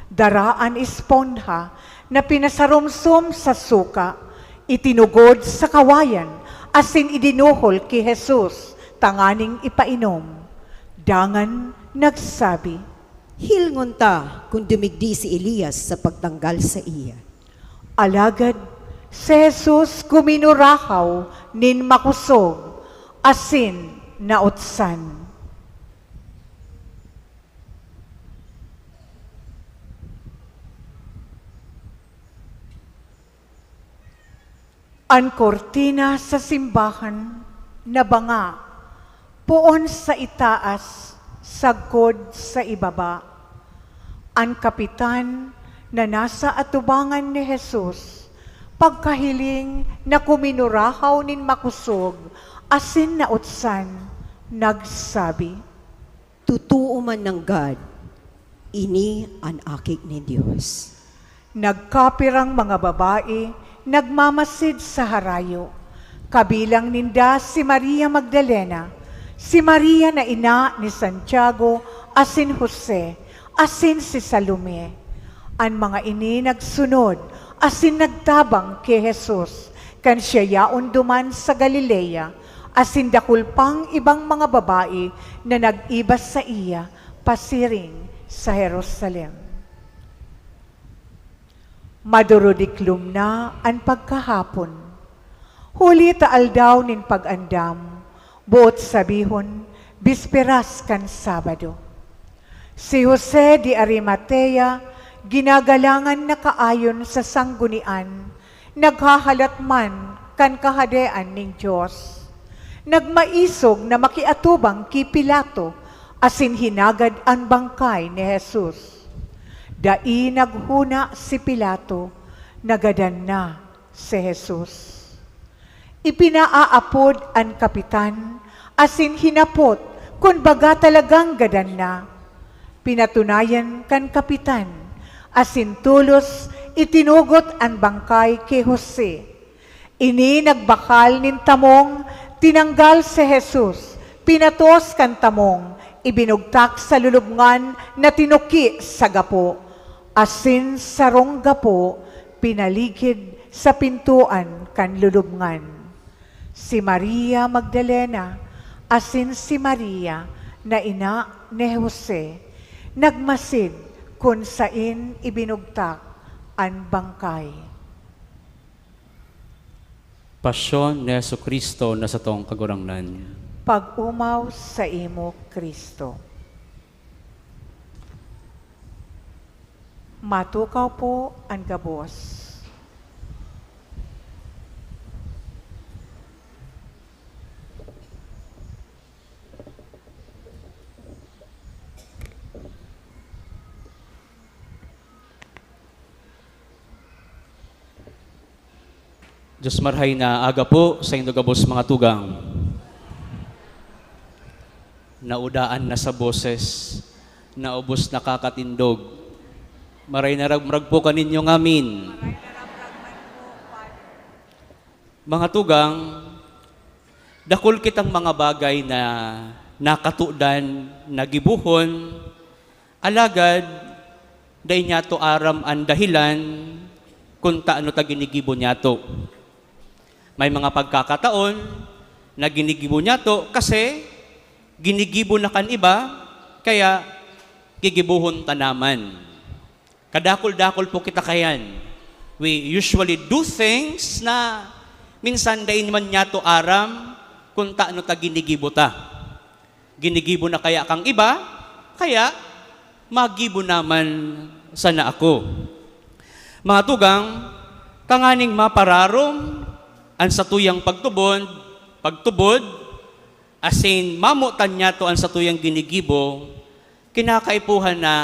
dara an esponha na pinasaromsom sa suka, itinugod sa kawayan, asin idinuhol ki Jesus tanganing ipainom. Dangan nagsabi, "Hilngon ta kun dumigdi si Elias sa pagtanggal saiya." Alagad si Jesus kuminurahaw nin makosog asin nautsan. An kurtina sa simbahan nabanga, poon sa itaas sagkod sa ibaba. An kapitan na nasa atubangan ni Jesus, pagkahiling na kuminurahaw nin makosog asin nautsan, nagsabi, "Totoo man nanggad, ini an Aki nin Dios." Nagkapirang mga babae nagmamasid sa harayo. Kabilang ninda si Maria Magdalena, si Maria na ina ni Santiago asin Jose, asin si Salome. An mga ini nagsunod asin nagtabang ki Jesus kan siya yaon duman sa Galilea, asin dakul pang ibang mga babae na nag-iba saiya pasiring sa Jerusalem. Madurodiklom na an pagkahapon. Huli ta aldaw nin pag-andam, boot sabihon, bisperas kan Sabado. Si Jose de Arimatea, ginagalangan na kaayon sa sanggunian, naghahalat man kan Kahadean nin Dios. Nagmaisog na makiatubang ki Pilato asin hinagad an bangkay ni Jesus. Dai naghona si Pilato, nagadan na si Jesus. Ipinaaapod an kapitan asin hinapot kun baga talagang gadan na. Pinatunayan kan kapitan asin tolos itinugot an bangkay ki Jose. Ini nagbakal nin tamong, tinanggal si Jesus, pinatos kan tamong, ibinugtak sa lulubngan na tinuki sa gapo, asin sarong gapo pinaligid sa pintoan kan lulubngan. Si Maria Magdalena asin si Maria na ina ni Jose nagmasid kun saen ibinugtak an bangkay. Pasyon ni Jesu-Cristo na satong Kagurangnan. Pag-omaw saimo, Cristo. Matukaw po an gabos. Diyos marhay na aga po saindo gabos, mga tugang. Naudaan na sa boses, naubos nakakatindog. Maray na ragmrag po kaninyo ngamin. Mga tugang, dakul kitang mga bagay na nakatodan, na gibohon, alagad dai nyato aram an dahelan kun tano ta ginigibo nyato. May mga pagkakataon na ginigibo nyato kasi ginigibo na kan iba, kaya gigibohon ta naman. Kadakul-dakul po kita kayan. We usually do things na minsan dai man nyato aram kun tano ta ginigibo ta. Ginigibo na kaya kang iba, kaya magibo naman sana ako. Mga tugang, tanganing mapararom an satuyang pagtubod, pagtubod, asin mamotan nyato an satuyang ginigibo, kinakaipuhan na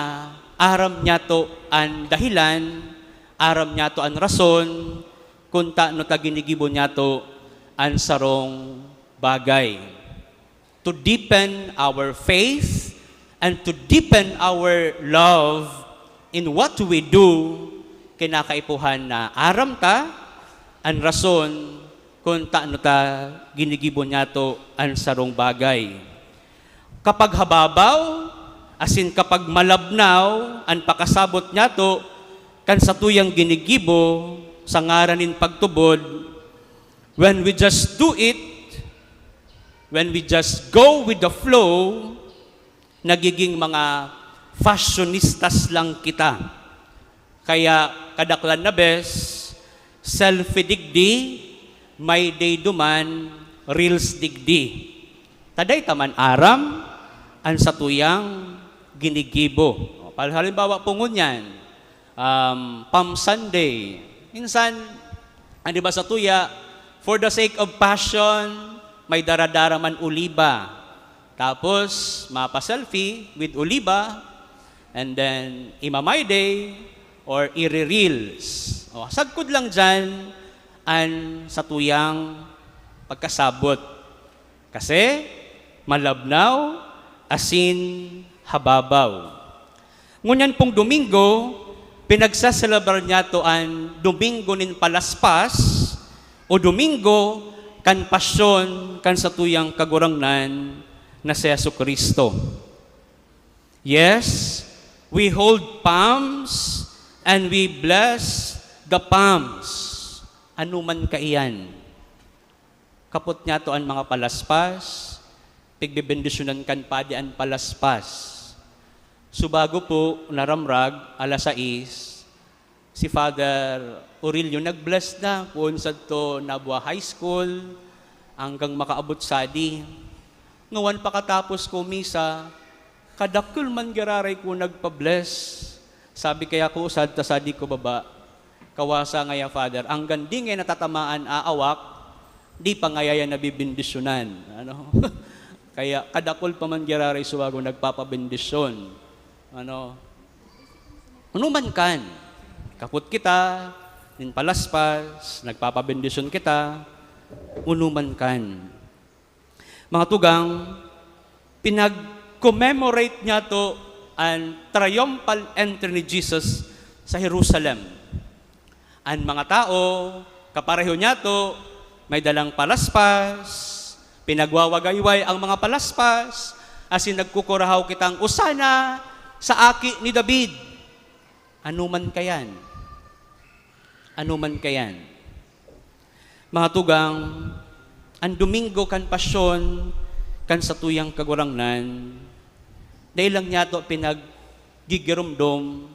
aram nyato an dahelan, aram nyato an rason, kun tano ta ginigibo nyato an sarong bagay. To deepen our faith and to deepen our love in what we do, kinakaipuhan na aram ta an rason kun tano ta ginigibo nyato an sarong bagay. Kapag hababaw asin kapag malabnaw an pakasabot nyato kan satuyang ginigibo sa ngaran nin pagtubod, when we just do it, when we just go with the flow, nagiging mga fashionistas lang kita. Kaya kadaklan na bes, selfie digdi, my day duman, reels digdi. Ta dai ta man aram an satuyang ginigibo. O, pal-, halimbawa po ngunyan, um, Palm Sunday. Minsan, an iba satuya, for the sake of fashion, may dara-dara man oliba. Tapos, mapa-selfie with oliba, and then, ima-my day, or ire-reels. O, sagkod lang dyan an satuyang pagkasabot. Kasi malabnaw asin hababaw. Ngunyan pong Domingo, pinagsaselebrar niyato an Domingo nin Palaspas o Domingo kan Pasyon kan satuyang Kagurangnan na si Jesu-Cristo. Yes, we hold palms and we bless the palms. Ano man kaiyan? Kapot niyato an mga palaspas, pigbebendisyonan kan padi an palaspas. Subago po naramrag, alas sais, si Father Aurelio nag-bless na poon sadto Nabua High School hanggang makaabot sadi. Ngawan pakatapos ko misa, kadakul man giraray ko nagpa-bless. Sabi kaya ko, usad ta sadi ko baba, kawasa ngaya, Father, anggan di ngaya natatamaan aawak, di pa ngaya yan nabibindisyonan. Ano? Kaya kadakul pa man giraray subago nagpapabendisyon. Ano? Unuman kan, kapot kita, nin palaspas, nagpapabendisyon kita, unuman kan. Mga tugang, pinag-commemorate niyato an triumphal entry ni Jesus sa Jerusalem. An mga tao, kapareho niyato, may dalang palaspas, pinagwawagayway ang mga palaspas, asin nagkukurahaw kitang, "Osana sa Aki ni David!" Ano man kayan? Ano man kayan? Mga tugang, an Domingo kan Pasyon kan satuyang Kagurangnan, dai lang niyato pinaggigiromdom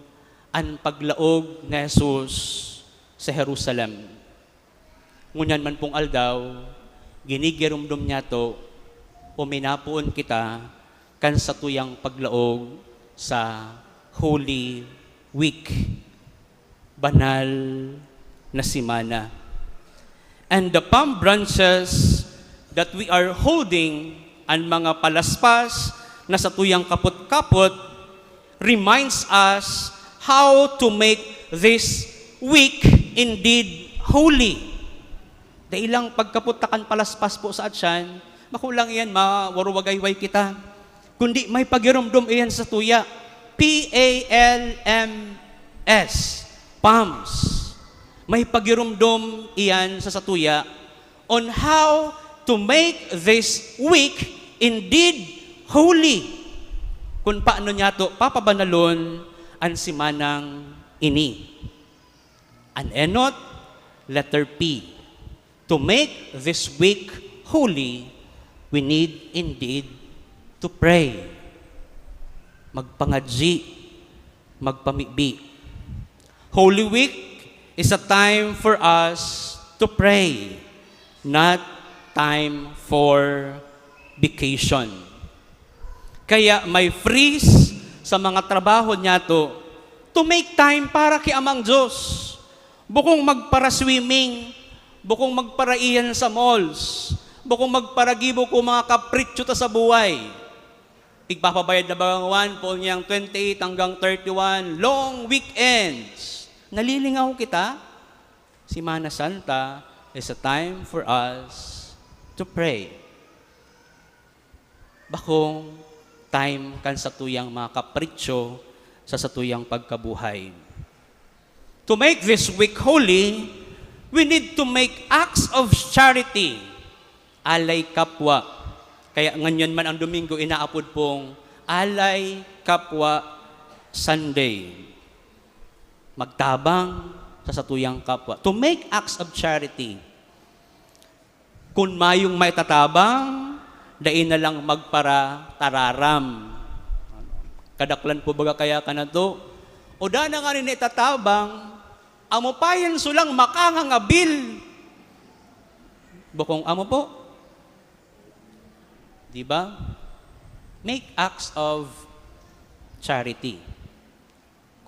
an paglaog ni Jesus sa Jerusalem. Ngunyan man pong aldaw, ginigiromdom niyato o minapoon kita kan satuyang paglaog sa Holy Week, banal na semana. And the palm branches that we are holding, an mga palaspas na satuyang kapot-kapot, reminds us how to make this week indeed holy. Dai lang pagkapot ta kan palaspas po sa atyan, bako lang iyan mawaruwagayway kita. Kundi may pagiromdom iyan sa tuya. P A L M S, palms. May pagiromdom iyan sa satuya on how to make this week indeed holy. Kun paano niyato papabanalon an semanang ini. An enot, letter P. To make this week holy, we need indeed to pray. Magpangadyi, magpamibi. Holy Week is a time for us to pray, not time for vacation. Kaya may freeze sa mga trabaho niyato to make time para ki Amang Diyos. Bukong magpara-swimming, bukong magparaihan sa malls, bukong magparagibo ko mga kapritso ta sa buhay. Igpapabayad na ba ang one, poon niyang twenty-eight hanggang thirty-one, long weekends. Nalilingaw kita? Semana Santa is a time for us to pray. Bakong time kan satuyang mga kapritso sa satuyang pagkabuhay. To make this week holy, we need to make acts of charity. Alay kapwa. Kaya nganyan man ang Domingo inaapod pong Alay Kapwa Sunday. Magtabang sa satuyang kapwa. To make acts of charity. Kun mayong maitatabang, dai na lang magparatararam. Kadaklan po baga kaya ka na to? O dana nga nin itatabang, amo pa yan sulang makangangabil. Bukong amo po. Di ba? Make acts of charity.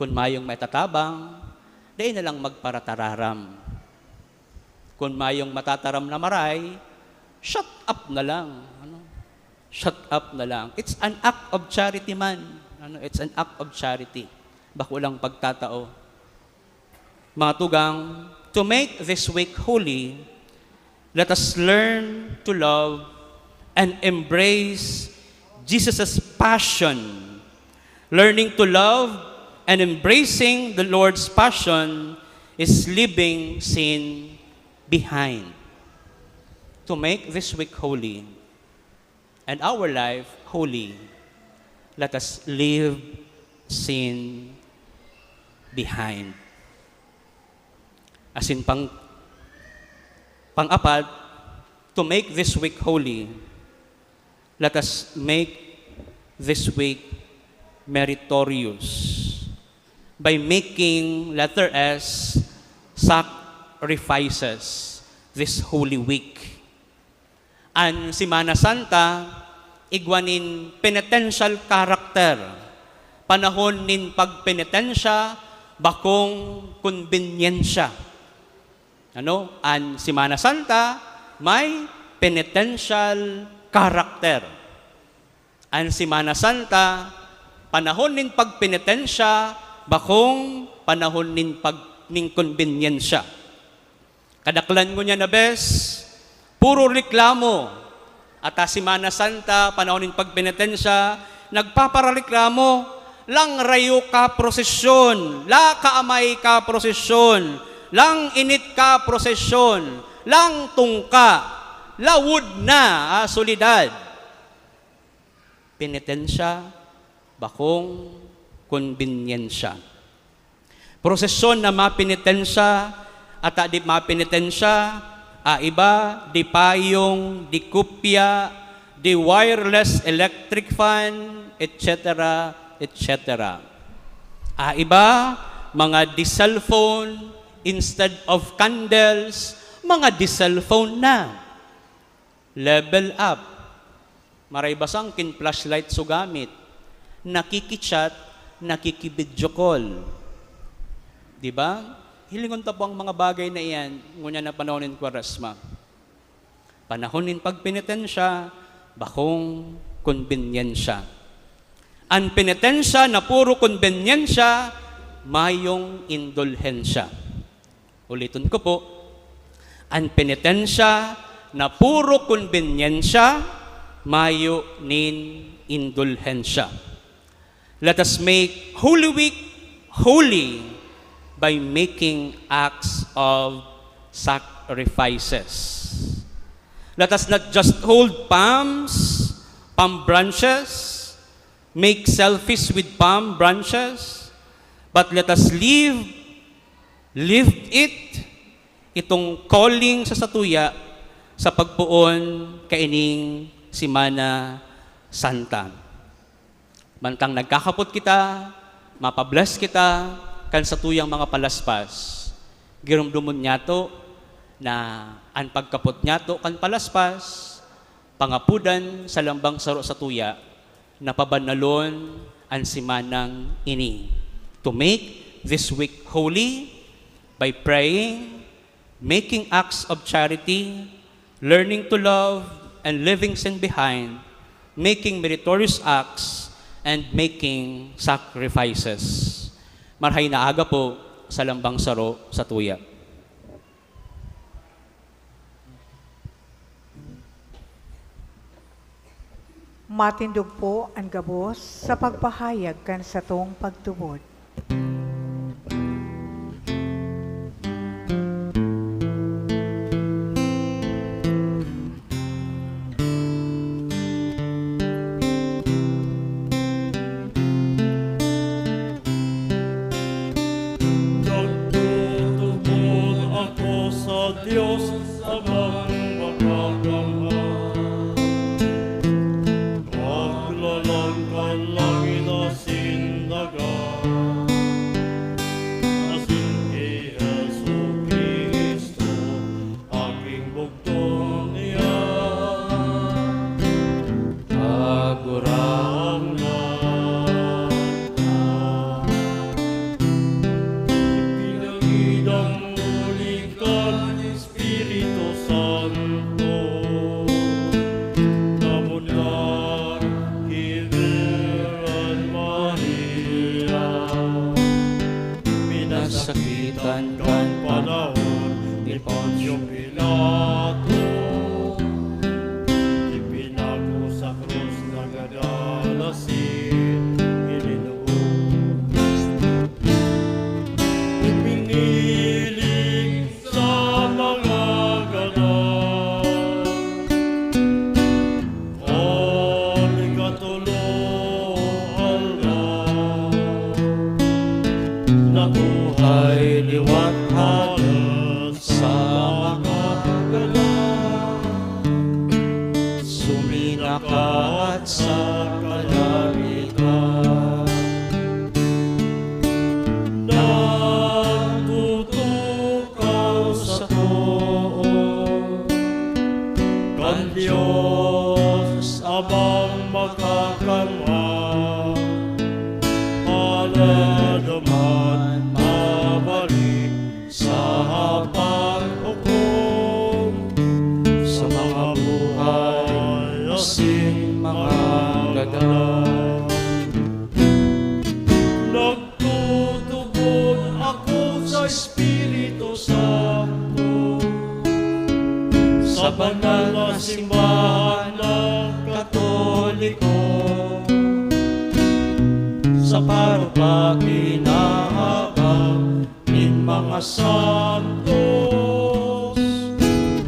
Kun mayong maitatabang, dai na lang magparatararam. Kun mayong matataram na maray, shut up na lang. Ano? Shut up na lang. It's an act of charity man. Ano? It's an act of charity. Bako lang pagtatao. Mga tugang, to make this week holy, let us learn to love and embrace Jesus' passion. Learning to love and embracing the Lord's passion is leaving sin behind. To make this week holy and our life holy, let us leave sin behind. Asin pang, pang-apat, to make this week holy, let us make this week meritorious by making, letter S, sacrifices this Holy Week. An Semana Santa, igwa nin penitential character, panahon nin pagpenitensya, bakong konbenyensya. Ano? An Semana Santa may penitential character. An Semana Santa, panahon nin pagpenitensya, bakong panahon nin pag-, nin konbenyensya. Kadaklan ngunyan na bes, puro reklamo. At sa Semana Santa, panahon nin pagpenitensya, nagpaparareklamo, "Lang rayo ka prosesyon, la kaamay ka prosesyon, lang init ka prosesyon, lang tungka, lawod na, ah, syudad." Penitensya, bakong konbenyensya. Prosesyon na mapenitensya, ata di mapenitensya, ah, iba, di payong, di kopya, di wireless electric fan, et cetera, et cetera. Ah, iba, mga di cellphone, instead of candles, mga di cellphone na. Level up. Maray basang kin flashlight so gamit. Nakiki-chat, nakiki-video call. Di ba? Hilingon ta po ang mga bagay na iyan, ngunyan na panahon nin Kwaresma. Panahon nin pagpenitensya, bakong konbenyensya. An penitensya na puro konbenyensya, mayong indulhensya. Uliton ko po, an penitensya na puro konbenyensya, mayo nin indulhensya. Let us make Holy Week holy by making acts of sacrifices. Let us not just hold palms, palm branches, make selfies with palm branches, but let us live, live it, itong calling sa satuya sa pagpoon kaining Semana Santa. Mantang nagkakapot kita, mapabless kita kan satuyang mga palaspas. Giromdomon niyato na an pagkapot niyato kan palaspas, pangapodan sa lambang saro satuya, na pabanalon an semanang ini. To make this week holy by praying, making acts of charity, learning to love, and leaving sin behind, making meritorious acts, and making sacrifices. Marhay na aga po sa lambang saro satuya. Matindog po an gabos sa pagpahayag kan satong pagtubod. Nagtutubod ako sa Dios, sa Makakamhan. Maglalang kan langit asin daga. kasakitan kan panahon ni Poncio Pilato, ipinako sa krus, nagadan asin ilinubos. Ipiniling sa mga gadan. An ikatolong aldaw, nabuhay liwat halat sa mga gadan. Suminakat sa kalangitan. Nagtutukaw sa too kan Dios Amang Makakamhan, para duman mabalik sa paghukom sa mga buhay asin mga gadan. Nagtutubod ako sa Espiritu Santo, sa banal na simbahan na Katoliko, sa parong pakinahabang nin mga santos,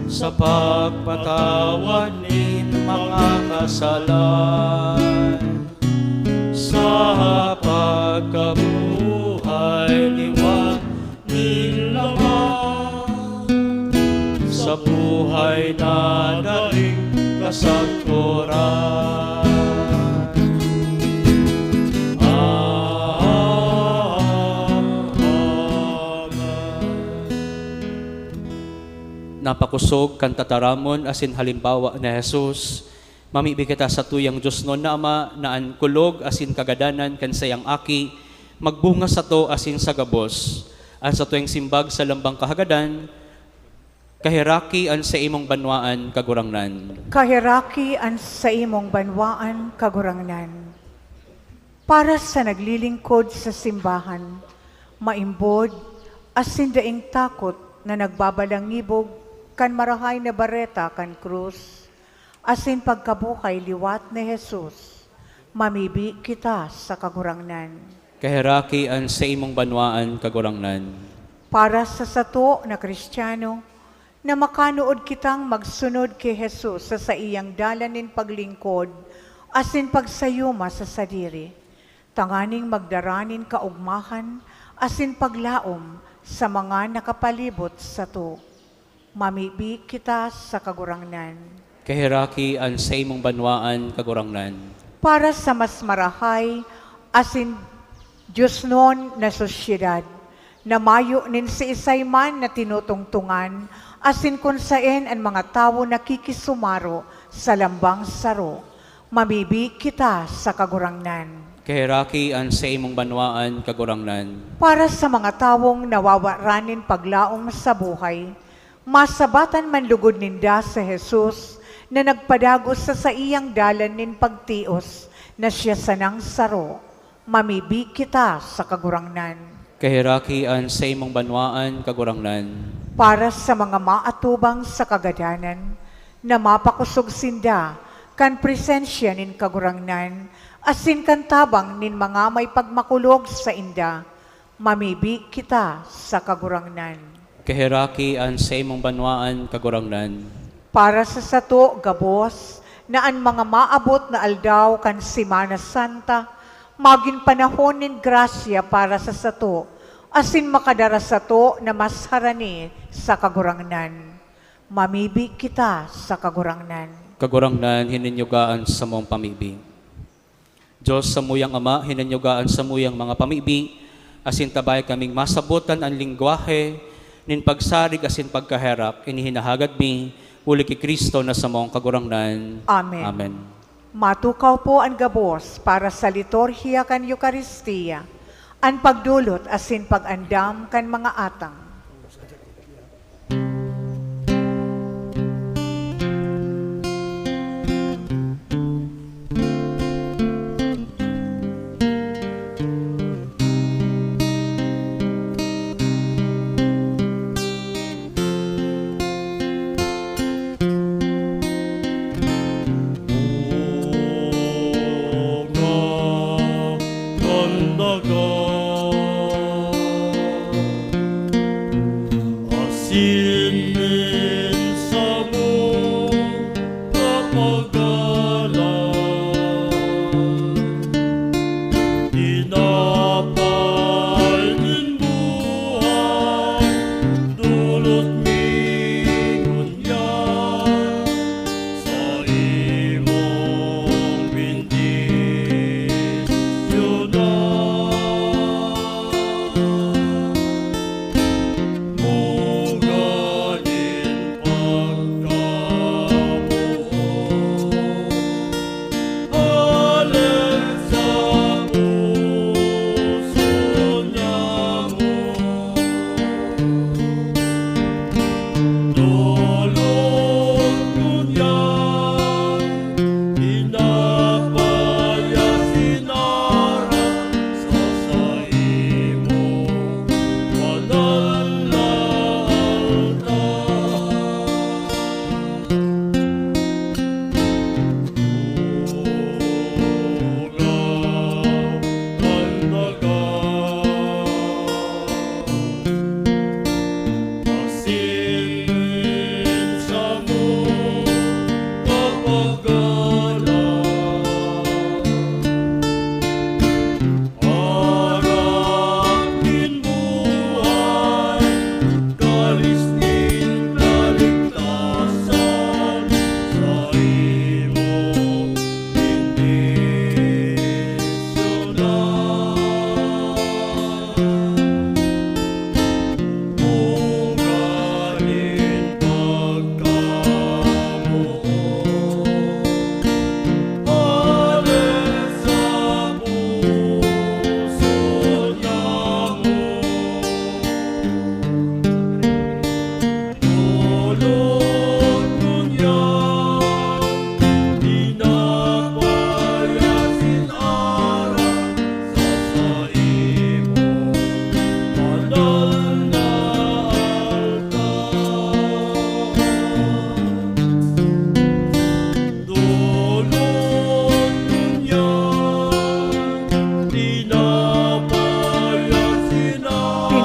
sa pagpatawad nin mga kasalan, sa pagkabuhay liwat nin laman, sa buhay na daing kasagkoran. Amen. Napakosog kan tataramon asin halimbawa ni Jesus, mamibi kita satuyang diosnon na Ama, na an kulog asin kagadanan kan saiyang Aki magbunga sato asin sa gabos. An satuyang simbag sa lambang kahagadan, Kaheraki an saimong banwaan, Kagurangnan. Kaheraki an saimong banwaan, Kagurangnan. Para sa naglilingkod sa simbahan, maimbod asin daing takot na nagbabalangibog kan marahay na bareta kan krus asin pagkabuhay liwat ni Jesus, mamibi kita sa Kagurangnan. Kaheraki an saimong banwaan, Kagurangnan. Para sa sato na Kristiyano, na makanood kitang magsunod ki Jesus sa saiyang dalan nin paglingkod asin pagsayuma sa sadiri, tanganing magdara nin kaogmahan asin paglaom sa mga nakapalibot sato. Mamibi kita sa Kagurangnan. Kaheraki an saimong banwaan, Kagurangnan. Para sa mas marahay asin diosnon na sosyedad, na mayo nin siisay man na tinutungtongan, asin kun saen an mga tawo nakikisumaro sa lambang saro, mamibi kita sa Kagurangnan. Kaheraki an saimong banwaan, Kagurangnan. Para sa mga tawong nawawaran nin paglaom sa buhay, masabatan man lugod ninda si Jesus na nagpadagos sa saiyang dalan nin pagtios, na siya sanang saro. Mamibi kita sa Kagurangnan. Kaheraki an saimong banwaan, Kagurangnan. Para sa mga maatubang sa kagadanan, na mapakosog sinda kan presensya nin Kagurangnan asin kan tabang nin mga may pagmakulog sainda, mamibi kita sa Kagurangnan. Kaheraki an saimong banwaan, Kagurangnan. Para sa sato gabos, na an mga maabot na aldaw kan Semana Santa magin panahon nin grasya para sa sato, asin makadara sato na mas harani sa Kagurangnan. Mamibi kita sa Kagurangnan. Kagurangnan, hininyoga an samong pamibi. Dios, samuyang Ama, hininyoga an samuyang mga pamibi, asin tabae kaming masabotan an lengwahe nin pagsarig asin pagkaherak. Ini hinahagad mi, huli ki Cristo na samong Kagurangnan. Amen. Amen. Matukaw po an gabos para sa liturhiya kan Eukaristia, an pagdolot asin pag-andam kan mga atang.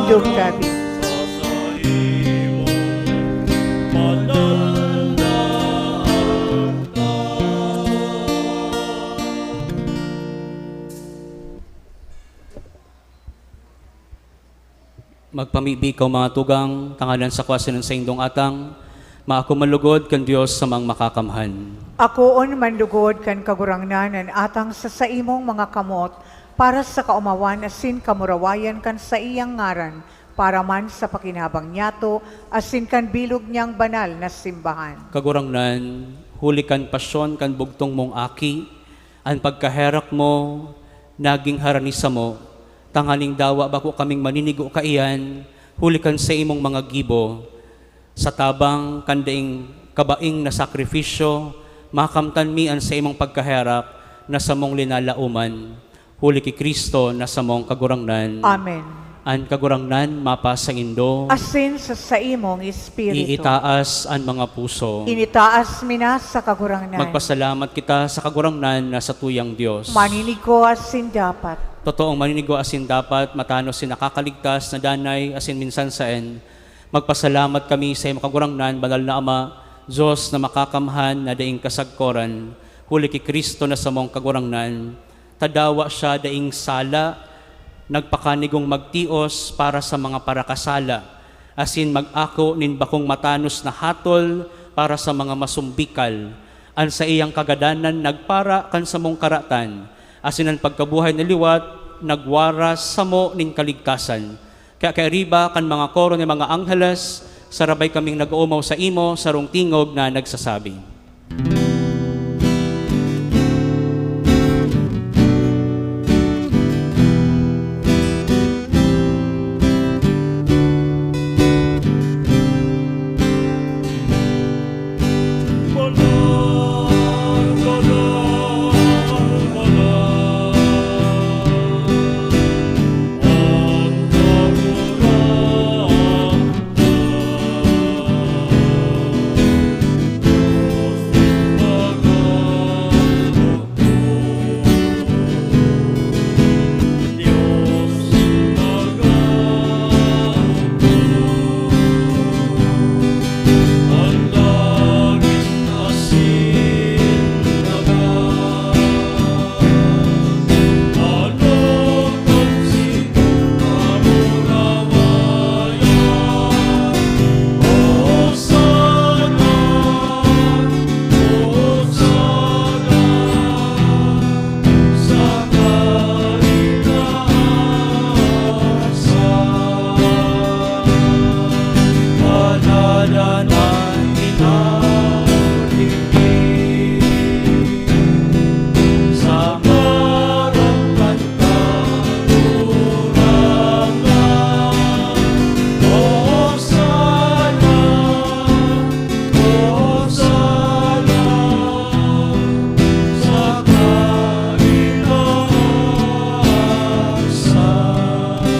Job David. Magpamibi kaw, mga tugang, tangalan sa kwasan ng saindong atang, maako manlugod kan Dios samang makakamhan. Akoon manlugod kan Kagurangnan an atang sa saimong mga kamot, para sa kaomawan asin kamurawayan kan saiyang ngaran, para man sa pakinabang niyato asin kan bilog niyang banal na simbahan. Kagurangnan, huli kan pasyon kan bugtong mong Aki, an pagkaherak mo nagin harani samo, tanganing dawa bako kaming maninigo kaiyan, huli kan saimong mga gibo. Sa tabang kan daing kabaing na sakrifisyo, makamtan mi an saimong pagkaherak na samong linalaoman, huli ki Cristo na samong Kagurangnan. Amen. An Kagurangnan mapasaindo. Asin sa saimong espiritu. Iitaas an mga puso. Initaas mi na sa Kagurangnan. Magpasalamat kita sa Kagurangnan na satuyang Dios. Maninigo asin dapat. Totoong maninigo asin dapat, matanos si nakakaligtas na danay asin minsan saen. Magpasalamat kami sa imo, Kagurangnan, Banal na Ama, Dios na makakamhan na daing kasagkoran, huli ki Cristo na samong Kagurangnan. Ta dawa siya daing sala, nagpakanigong magtios para sa mga parakasala, asin mag-ako nin bakong matanos na hatol para sa mga masumbikal. An saiyang kagadanan nagpara kan samong karatan, asin an pagkabuhay na liwat nagwaras samo nin kaligtasan. Kaya kairiba kan mga koro nin mga angheles, sarabay kaming nag-oomaw saimo, sarong tingog na nagsasabi.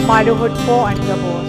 Maluhod po an gabos.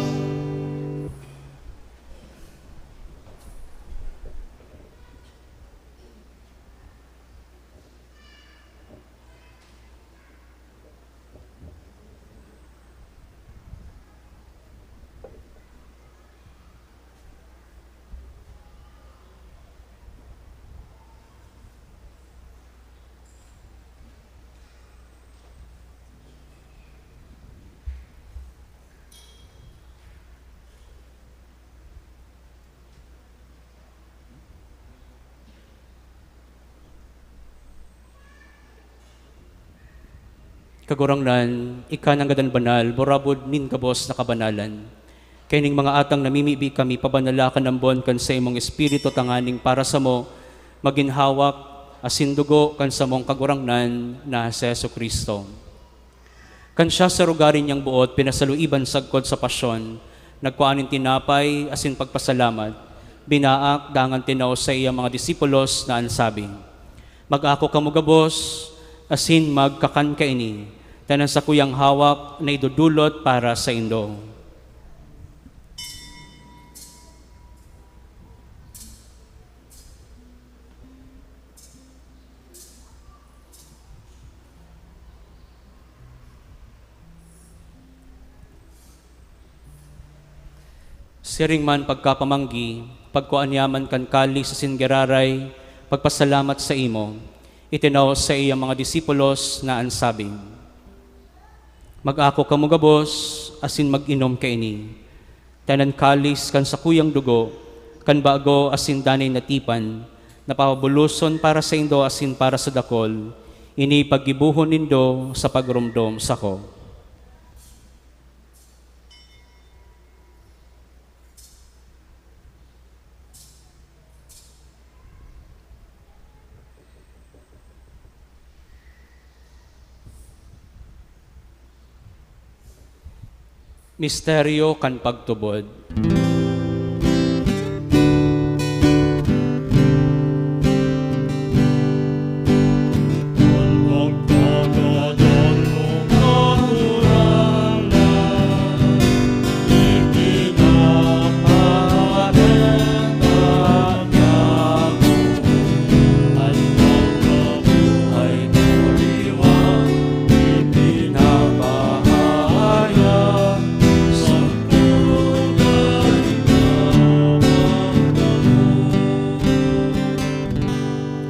Kagurangnan, ika nangadan banal, burabod nin gabos na kabanalan. Kaining mga atang namimibi kami, pabanala kan ambon kan saimong Espiritu tanganing para samo magin hawak asin dugo kan samong Kagurangnan na si Jesu-Cristo. Kan siya sa rugari niyang boot pinasaluiban sagkod sa pasyon, nagkua nin tinapay asin pagpasalamat, binaak dangan tinao sa iyang mga disipulos na an sabi, "Mag-ako kamo gabos asin magkakan kaini, ta an sakuyang hawak na idodolot para saindo." Siring man pagkapamanggi, pagkua niya man kan kalis asin giraray, pagpasalamat saimo, itinaw sa iyang mga disipulos na an sabi, "Mag-ako kamo gabos asin mag-inom kaini. Ta an kalis kan sakuyang dugo, kan bago asin danay na tipan, na papabuloson para saindo asin para sa dakol, ini paggibohon nindo sa pagromdom sako." Misteryo kan pagtubod.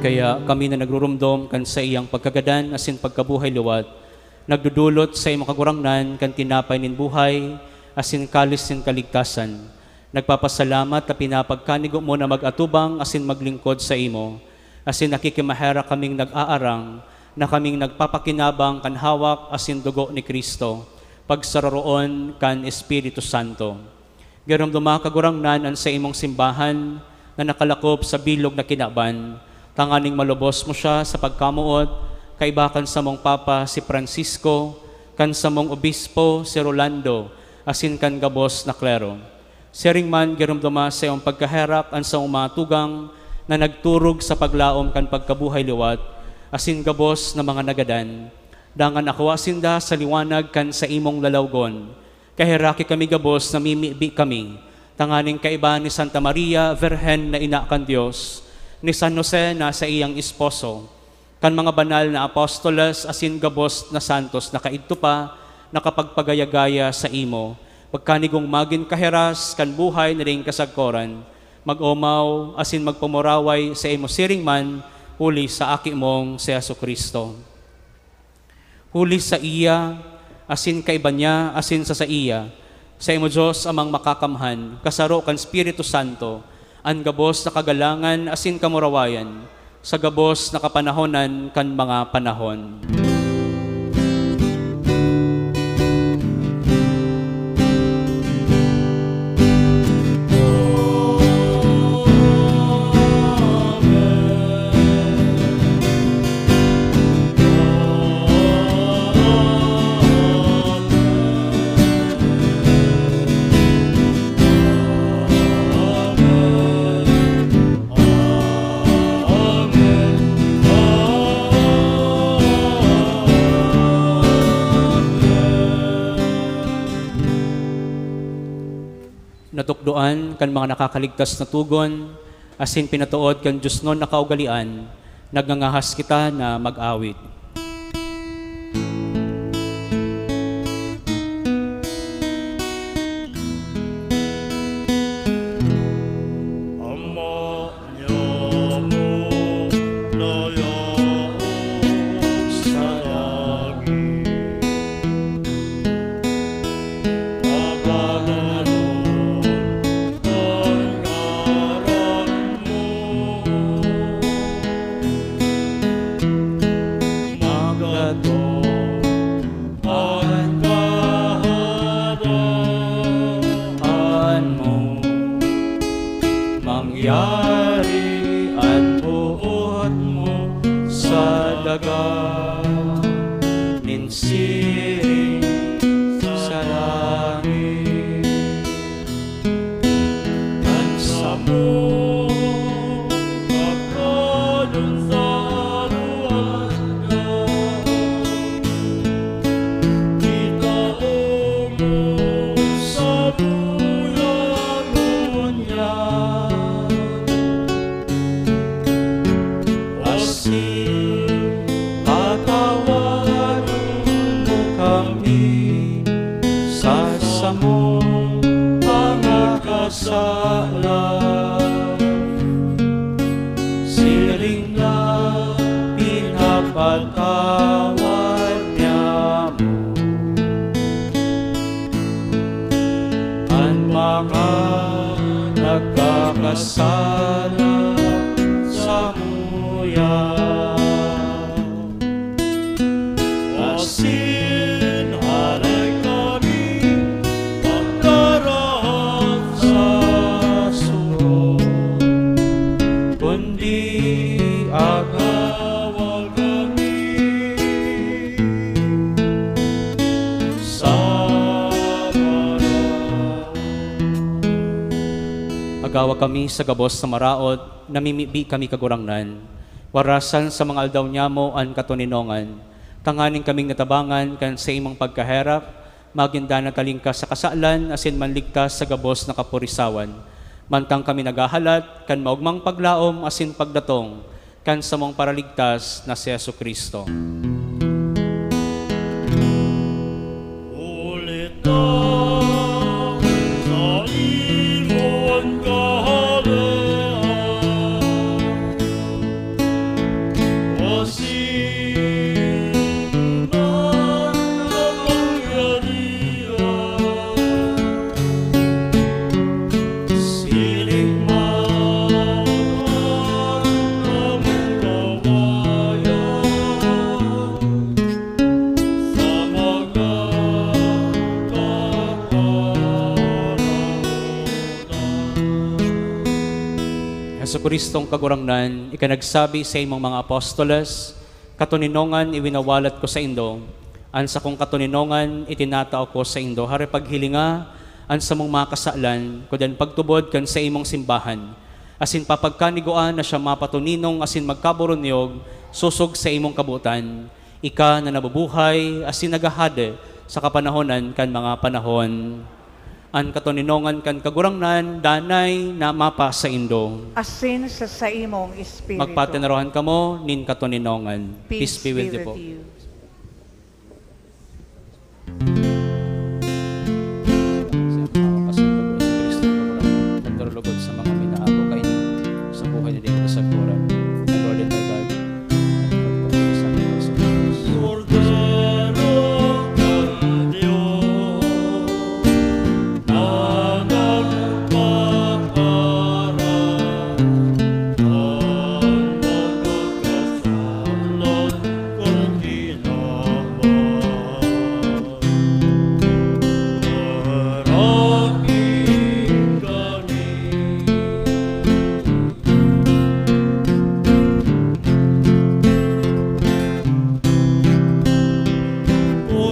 Kaya kami na nagrurumdom kan saiyang pagkagadan asin pagkabuhay liwat, nagdodolot sa imong Kagurangnan kan tinapay nin buhay asin kalis nin kaligtasan. Nagpapasalamat ta pinapagkanigo mo na mag-atubang asin maglingkod saimo, asin nakikimaherak kaming nag-aarang na kaming nagpapakinabang kan hawak asin dugo ni Cristo, pagsaroroon kan Espiritu Santo. Giromdoma, Kagurangnan, an saimong simbahan na nakalakop sa bilog na kinaban, tanganing malubos mo siya sa pagkamoot, kaiba kan samong Papa si Francisco, kan samong Obispo si Rolando, asin kan gabos na klero. Siring man, giromdoma sa iyong pagkaherak an samong mga tugang na nagturog sa paglaom kan pagkabuhay liwat, asin gabos na mga nagadan. Dangan akua sinda sa liwanag kan saimong lalawgon. Kaheraki kami gabos, namimibi kami, tanganing kaiba ni Santa Maria, Birhen na ina kan Dios, ni San Jose na saiyang esposo, kan mga banal na apostoles asin gabos na santos na kaidto pa nakapagpagaya-gaya saimo, pagkanigong magin kahiras kan buhay na daing kasagkoran, mag-omaw asin magpamuraway saimo siring man huli sa Aki mong si Jesu-Cristo. Huli saiya, asin kaiba niya, asin sa saiya, saimo Dios Amang Makakamhan, kasaro kan Espiritu Santo, an gabos na kagalangan asin kamurawayan, sa gabos na kapanahonan kan mga panahon. Natukdoan kan mga nakakaligtas na togon, asin pinatood kan diosnon na kaugalean, nagngangahas kita na mag-awit. Ama, sala, siring na pinapatawad niamo an mga nagkakasala samuya. Asin hale kami magkarahat sa sugo, kundi agawa kami sa maraot. Agawa kami sa gabos sa maraot, namimibi kami, Kagurangnan. Warasan sa mga aldaw nyamo an katoninongan, tanganing kaming natabangan kan saimong pagkaherak, magin danat talingkas sa kasalan asin manligtas sa gabos na kapurisawan, mantang kami naghahalat kan maogmang paglaom asin pagdatong kan samong Paraligtas na si Jesu-Cristo. Huli ta sa imo an kahalean, asin an kapangyarihan, siring man an kamurawayan, sa mga Jesu-Cristong Kagurangnan, ika nagsabi sa imong mga apostoles, "Katoninongan iwinawalat ko saindo, an sakong katoninongan itinatao ko saindo." Hare paghilinga an samong mga kasalan, kudan pagtubod kan saimong simbahan, asin papagkanigua na siya mapatoninong asin magkaburunyog sosog sa imong kabotan, ika na nabubuhay asin naghahade sa kapanahonan kan mga panahon. An katoninongan kan Kagurangnan danay na mapasaindo. Asin sa saimong espiritu. Magpatinarohan kamo nin katoninongan. Peace be with you po. Sa mga kasama ko, si Kristo, pagdurulugod sa mga minaako kaini, sa buhay na di kasagburan. Lord and my God,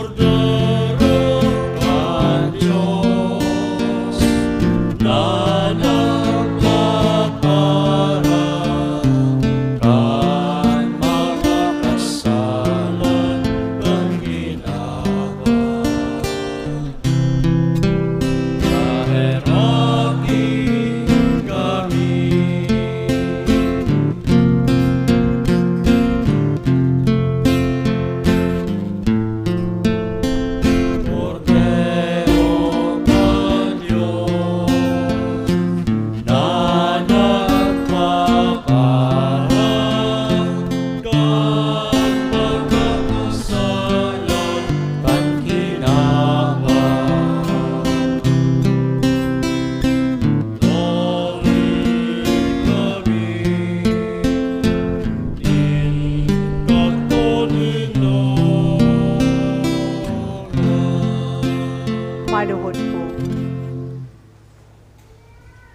Kordero kan Dios, na nagpaparan kan mga kasalan kan kinaban. Maluhod po.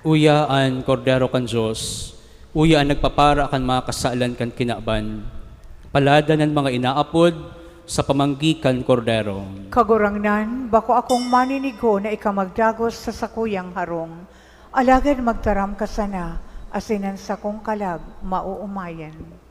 Uya an Kordero kan Dios, uya an nagpapara kan mga kasalan kan kinaban. Paladan an mga inaapod sa pamanggi kan Kordero. Kagurangnan, bako akong maninigo na ika magdagos sa sakuyang harong. Alagad magtaram ka sana, asin an sakong kalag maoomayan.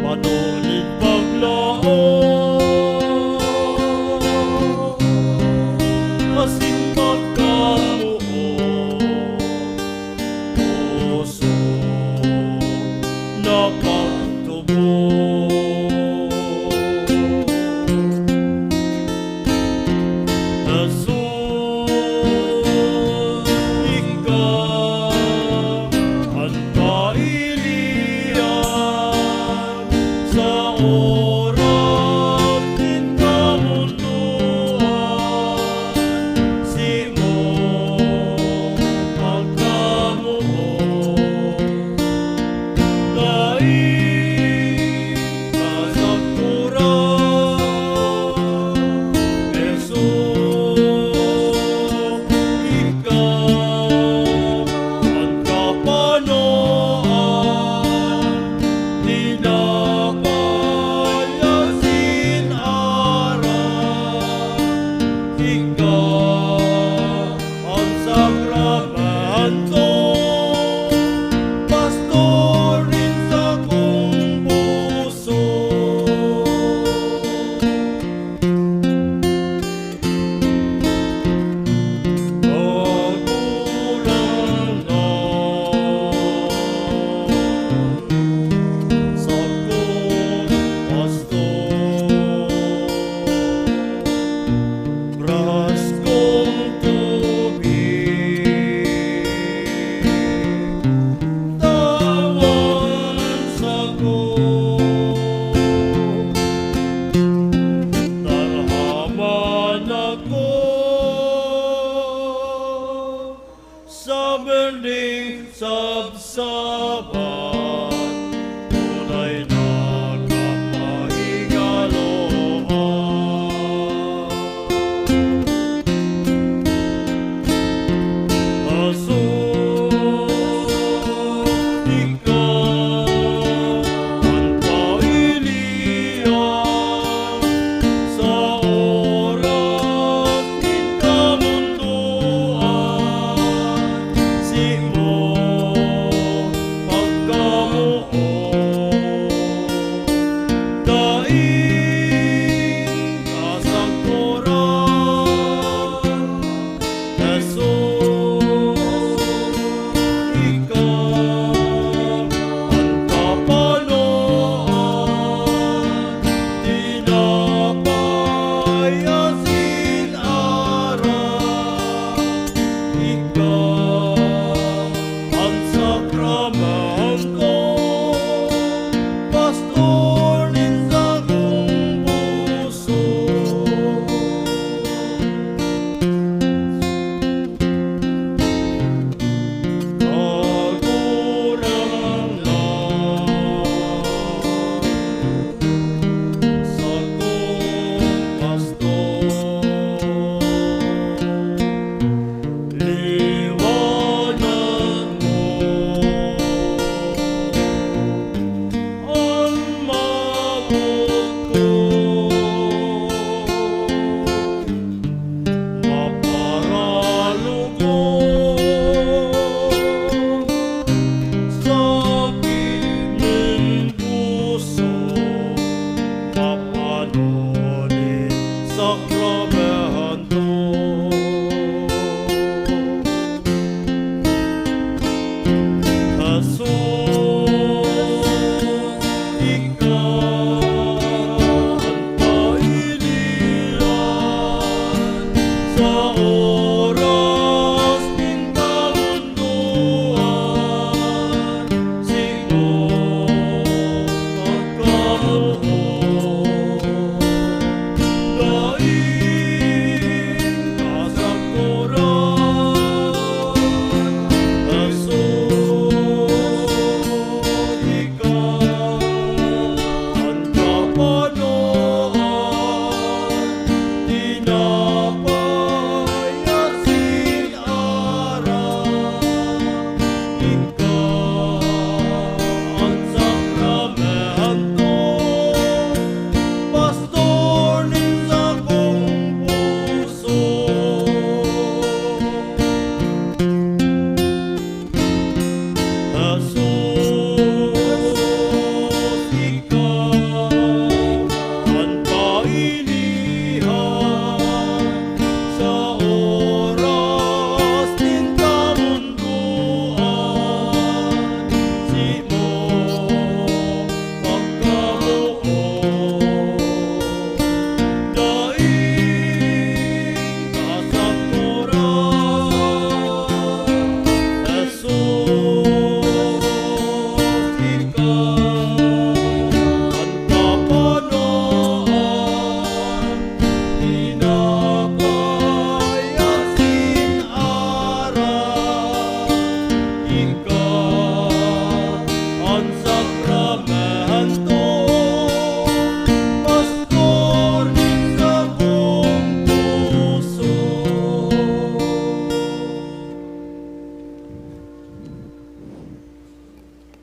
Ano nin paglaom asin pagkamoot, puso na pagtubod. Jesus, ika an kailian sa oras nin kamundoan, simong pagkamoot, dai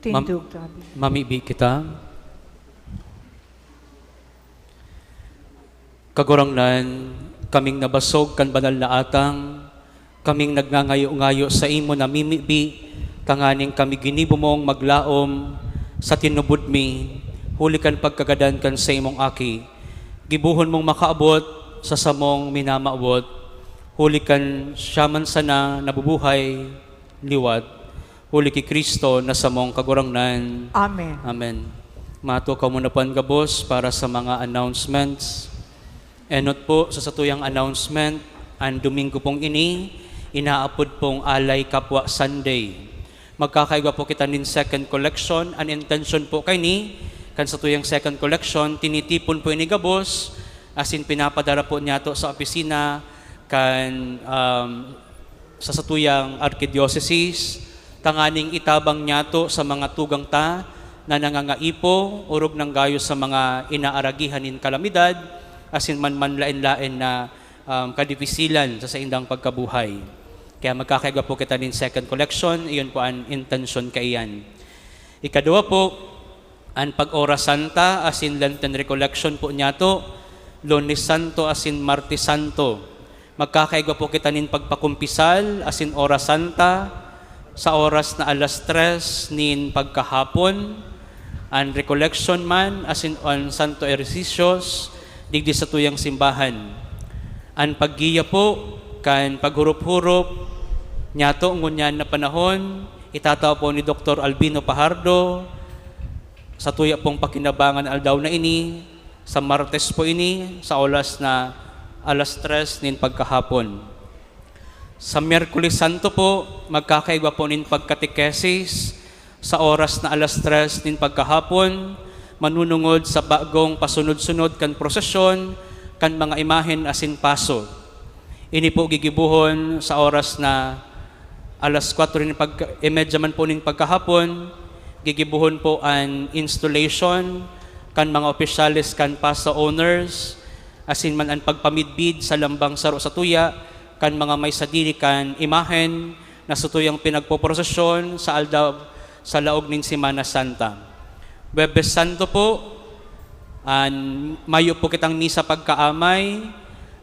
Tindog, Rabi. Mamibi kita. Kagurangnan, kaming nabasog kan banal na atang, kaming nagngangayo-ngayo saimo na mimibi, tanganing kami ginibo mong maglaom sa tinubod mi, huli kan pagkagadan kan saimong Aki. Gibohon mong makaabot sa samong minamawot, huli kan siya man sana nabubuhay liwat, huli ki Cristo na samong Kagurangnan. Amen. Amen. Mato kamo na po an gabos para sa mga announcements. Enot po sa satuyang announcement, an Domingo pong ini, inaapod pong Alay Kapwa Sunday. Magkakaigwa po kita nin second collection. An intensyon po kaini, kan satuyang second collection, tinitipon po ini gabos, asin pinapadara po niyato sa opisina kan, um, sa satuyang arkidiocesis, tanganing itabang niyato sa mga tugang ta na nangangaipo, orog nang gayo sa mga inaaragihan nin kalamidad, asin man manlaen-laen na, um, kadipisilan sa saindang pagkabuhay. Kaya magkakaigwa po kita nin second collection, iyon po an intensyon kaiyan. Ikaduwa po, an pag-Oras Santa asin Lenten Recollection po niyato, Lunes Santo asin Martes Santo. Magkakaigwa po kita nin pagpakumpisal asin Oras Santa sa oras na alas tres nin pagkahapon, an recollection man asin an Santo Ejercicios digdi satuyang simbahan. An paggiya po kan paghurop-hurop niyato ngunyan na panahon, itatao po ni Doktor Albino Pajardo, satuya pong pakinabangan aldaw na ini, sa Martes po ini, sa oras na alas tres nin pagkahapon. Sa Miyerkules Santo po, magkakaigwa po nin pagkatekesis sa oras na alas tres nin pagkahapon, manunungod sa bagong pasunod-sunod kan prosesyon kan mga imahen asin paso. Ini po gigibohon sa oras na alas kwatro nin pagka-, e medya man po nin pagkahapon, gigibohon po an installation kan mga opisyales kan paso owners, asin man an pagpamidbid sa lambang saro satuya kan mga may sadiri kan imahen na satuyang pinagpoprosesyon sa aldaw sa laog nin Semana Santa. Huwebes Santo po, an mayo po kitang misa pagkaamay,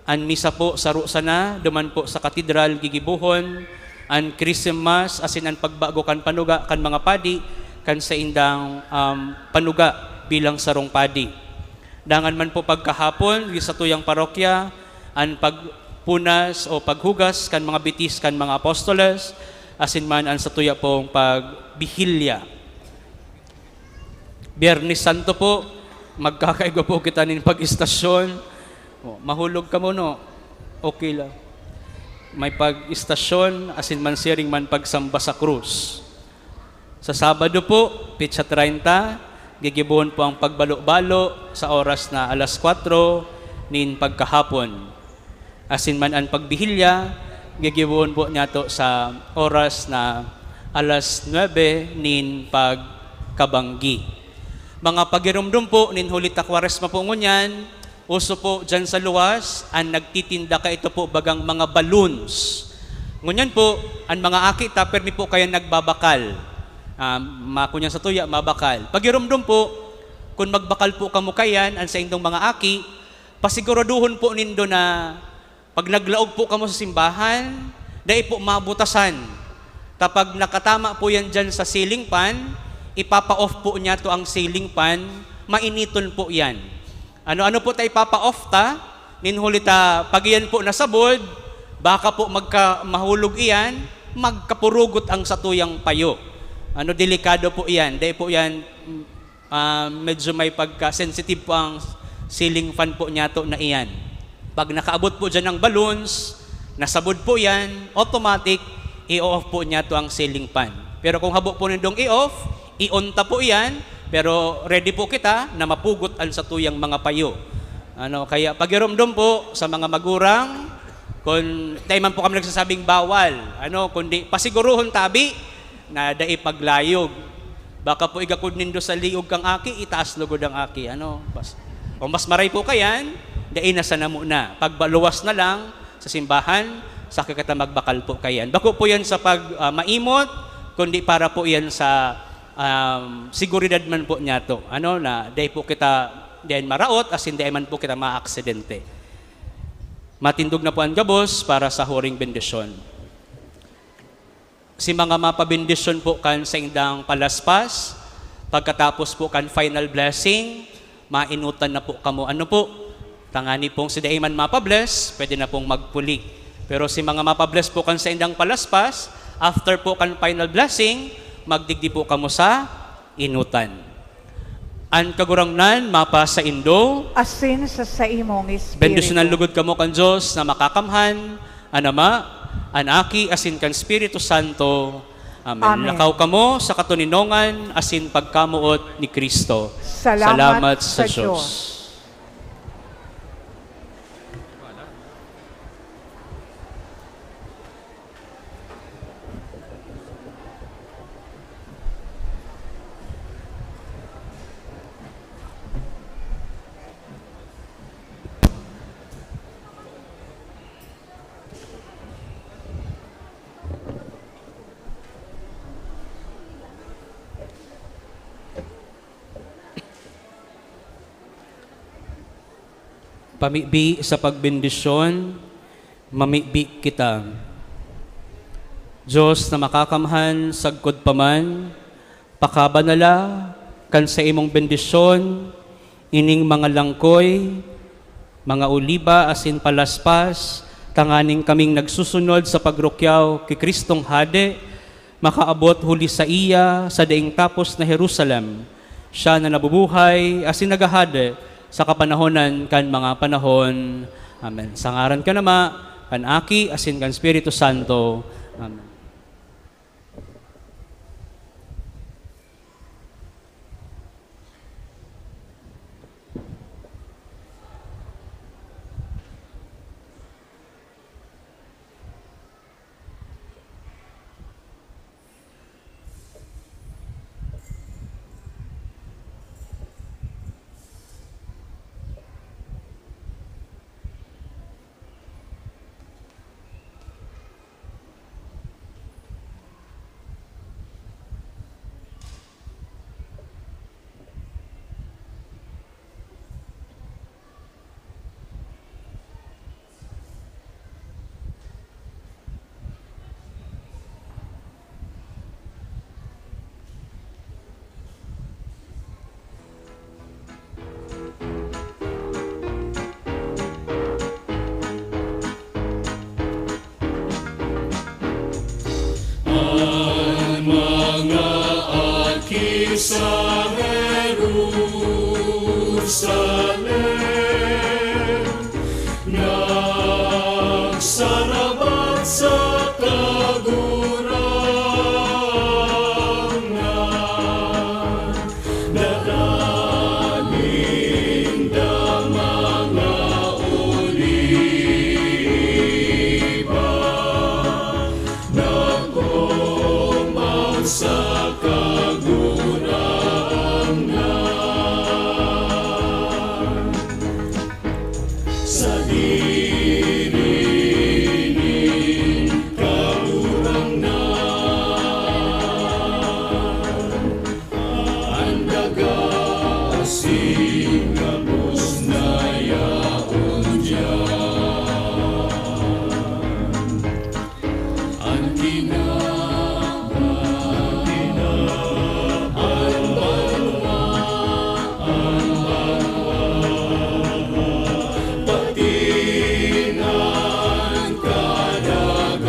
an misa po saro sana, duman po sa katedral gigibohon, an Chrism Mass asin an pagbago kan panuga kan mga padi kan saindang, um, panuga bilang sarong padi. Dangan man po pagkahapon, di satuyang parokya, an pagpunas o paghugas kan mga bitis kan mga apostoles, asin man an satuya pong pagbihilya. Biyernes Santo po, magkakaigwa po kita nin pag-istasyon. O, mahulog kamo, no? Okay lang. May pag-istasyon, asin man siring man pagsamba sa krus. Sa Sabado po, petsa treinta, gigibohon po ang pagbalo-balo sa oras na alas kwatro nin pagkahapon. Asin man an pagbihilya, gigibohon po niyato sa oras na alas nuebe nin pagkabanggi. Mga pagiromdom po nin huli ta Kwaresma po ngunyan, uso po diyan sa luwas an nagtitinda kaito po bagang mga balloons. Ngunyan po, an mga aki ta, permi po kaya nagbabakal. Ah, makunyan sa tuya, mabakal. Pagiromdom po, kun magbakal po kamo kayan, an saindong mga aki, pasiguraduhon po nindo na pag naglaog po kamo sa simbahan, dai po mabutasan. Ta pag nakatama po yan dyan sa ceiling fan, ipapa-off po niya to ang ceiling fan, mainiton po yan. Ano-ano po ta ipapa-off ta, nin huli ta, pag iyan po nasabod, baka po magka-, mahulog iyan, magkapurugot ang satuyang payo. Ano, delikado po iyan. Dai po iyan, ah, medyo may pagka-sensitive po ang ceiling fan po niyato na iyan. Pag nakaabot po dyan ang balloons, nasabod po yan, automatic, i-off po niyato ang ceiling fan. Pero kung habo po nindong i-off, i-on ta po iyan, pero ready po kita na mapugot ang satuyang mga payo. Ano, kaya pagiromdom po sa mga magurang, kung tayo man po kami nagsasabing bawal, ano, kundi pasiguruhon tabi na dai paglayog. Baka po igakod nindo sa liog kang aki, itaas lugod ang aki, ano, pas-, o mas maray po kayan, dai na sa namo na. Pagbaluwas na lang sa simbahan, sa kita magbakal po kayan. Bako po yan sa pag, ah, maimot, kundi para po yan sa um, seguridad man po niyato, ano, na dai po kita, dai maraot, asin dai man po kita maaksidente. Matindog na po an gabos para sa huring bendisyon. Si mga mapabendisyon po kan saindang palaspas, pagkatapos po kan final blessing, mainutan na po kamo. Ano po? Tangani pong si dai man mapabless, pwede na pong magpuli. Pero si mga mapabless po kan saindang palaspas, after po kan final blessing, magdigdi po kamo sa inutan. An Kagurangnan mapasaindo. Asin sa saimong espiritu. Bendisyonan lugod kamo kan Dios na Makakamhan, an Ama, an Aki, asin kan Espiritu Santo. Amen. Amen. Lakaw kamo sa katoninongan asin pagkamoot ni Cristo. Salamat sa Dios. Pamibi sa pagbendisyon, mamibi kita. Dios na Makakamhan, sagkod pa man, pakabanala kan saimong bendisyon ining mga langkoy, mga oliba asin palaspas, tanganing kaming nagsusunod sa pagrukyaw ki Cristong Hade, makaabot huli saiya sa daing tapos na Jerusalem. Siya na nabubuhay asin naghahade sa kapanahonan kan mga panahon. Amen. Sa ngaran kan Ama, kan Aki, asin kan Espiritu Santo. Amen. An mga aki sa Jerusalem nagsarabat sa Kagurangnan. Dara ninda mga oliba, naghuman sa Kagurangnan. Sadiri nin Kagurangnan. An daga asin gabos na yaon diyan. An kinaban, an banwa, an banwa, pati an kadagatan.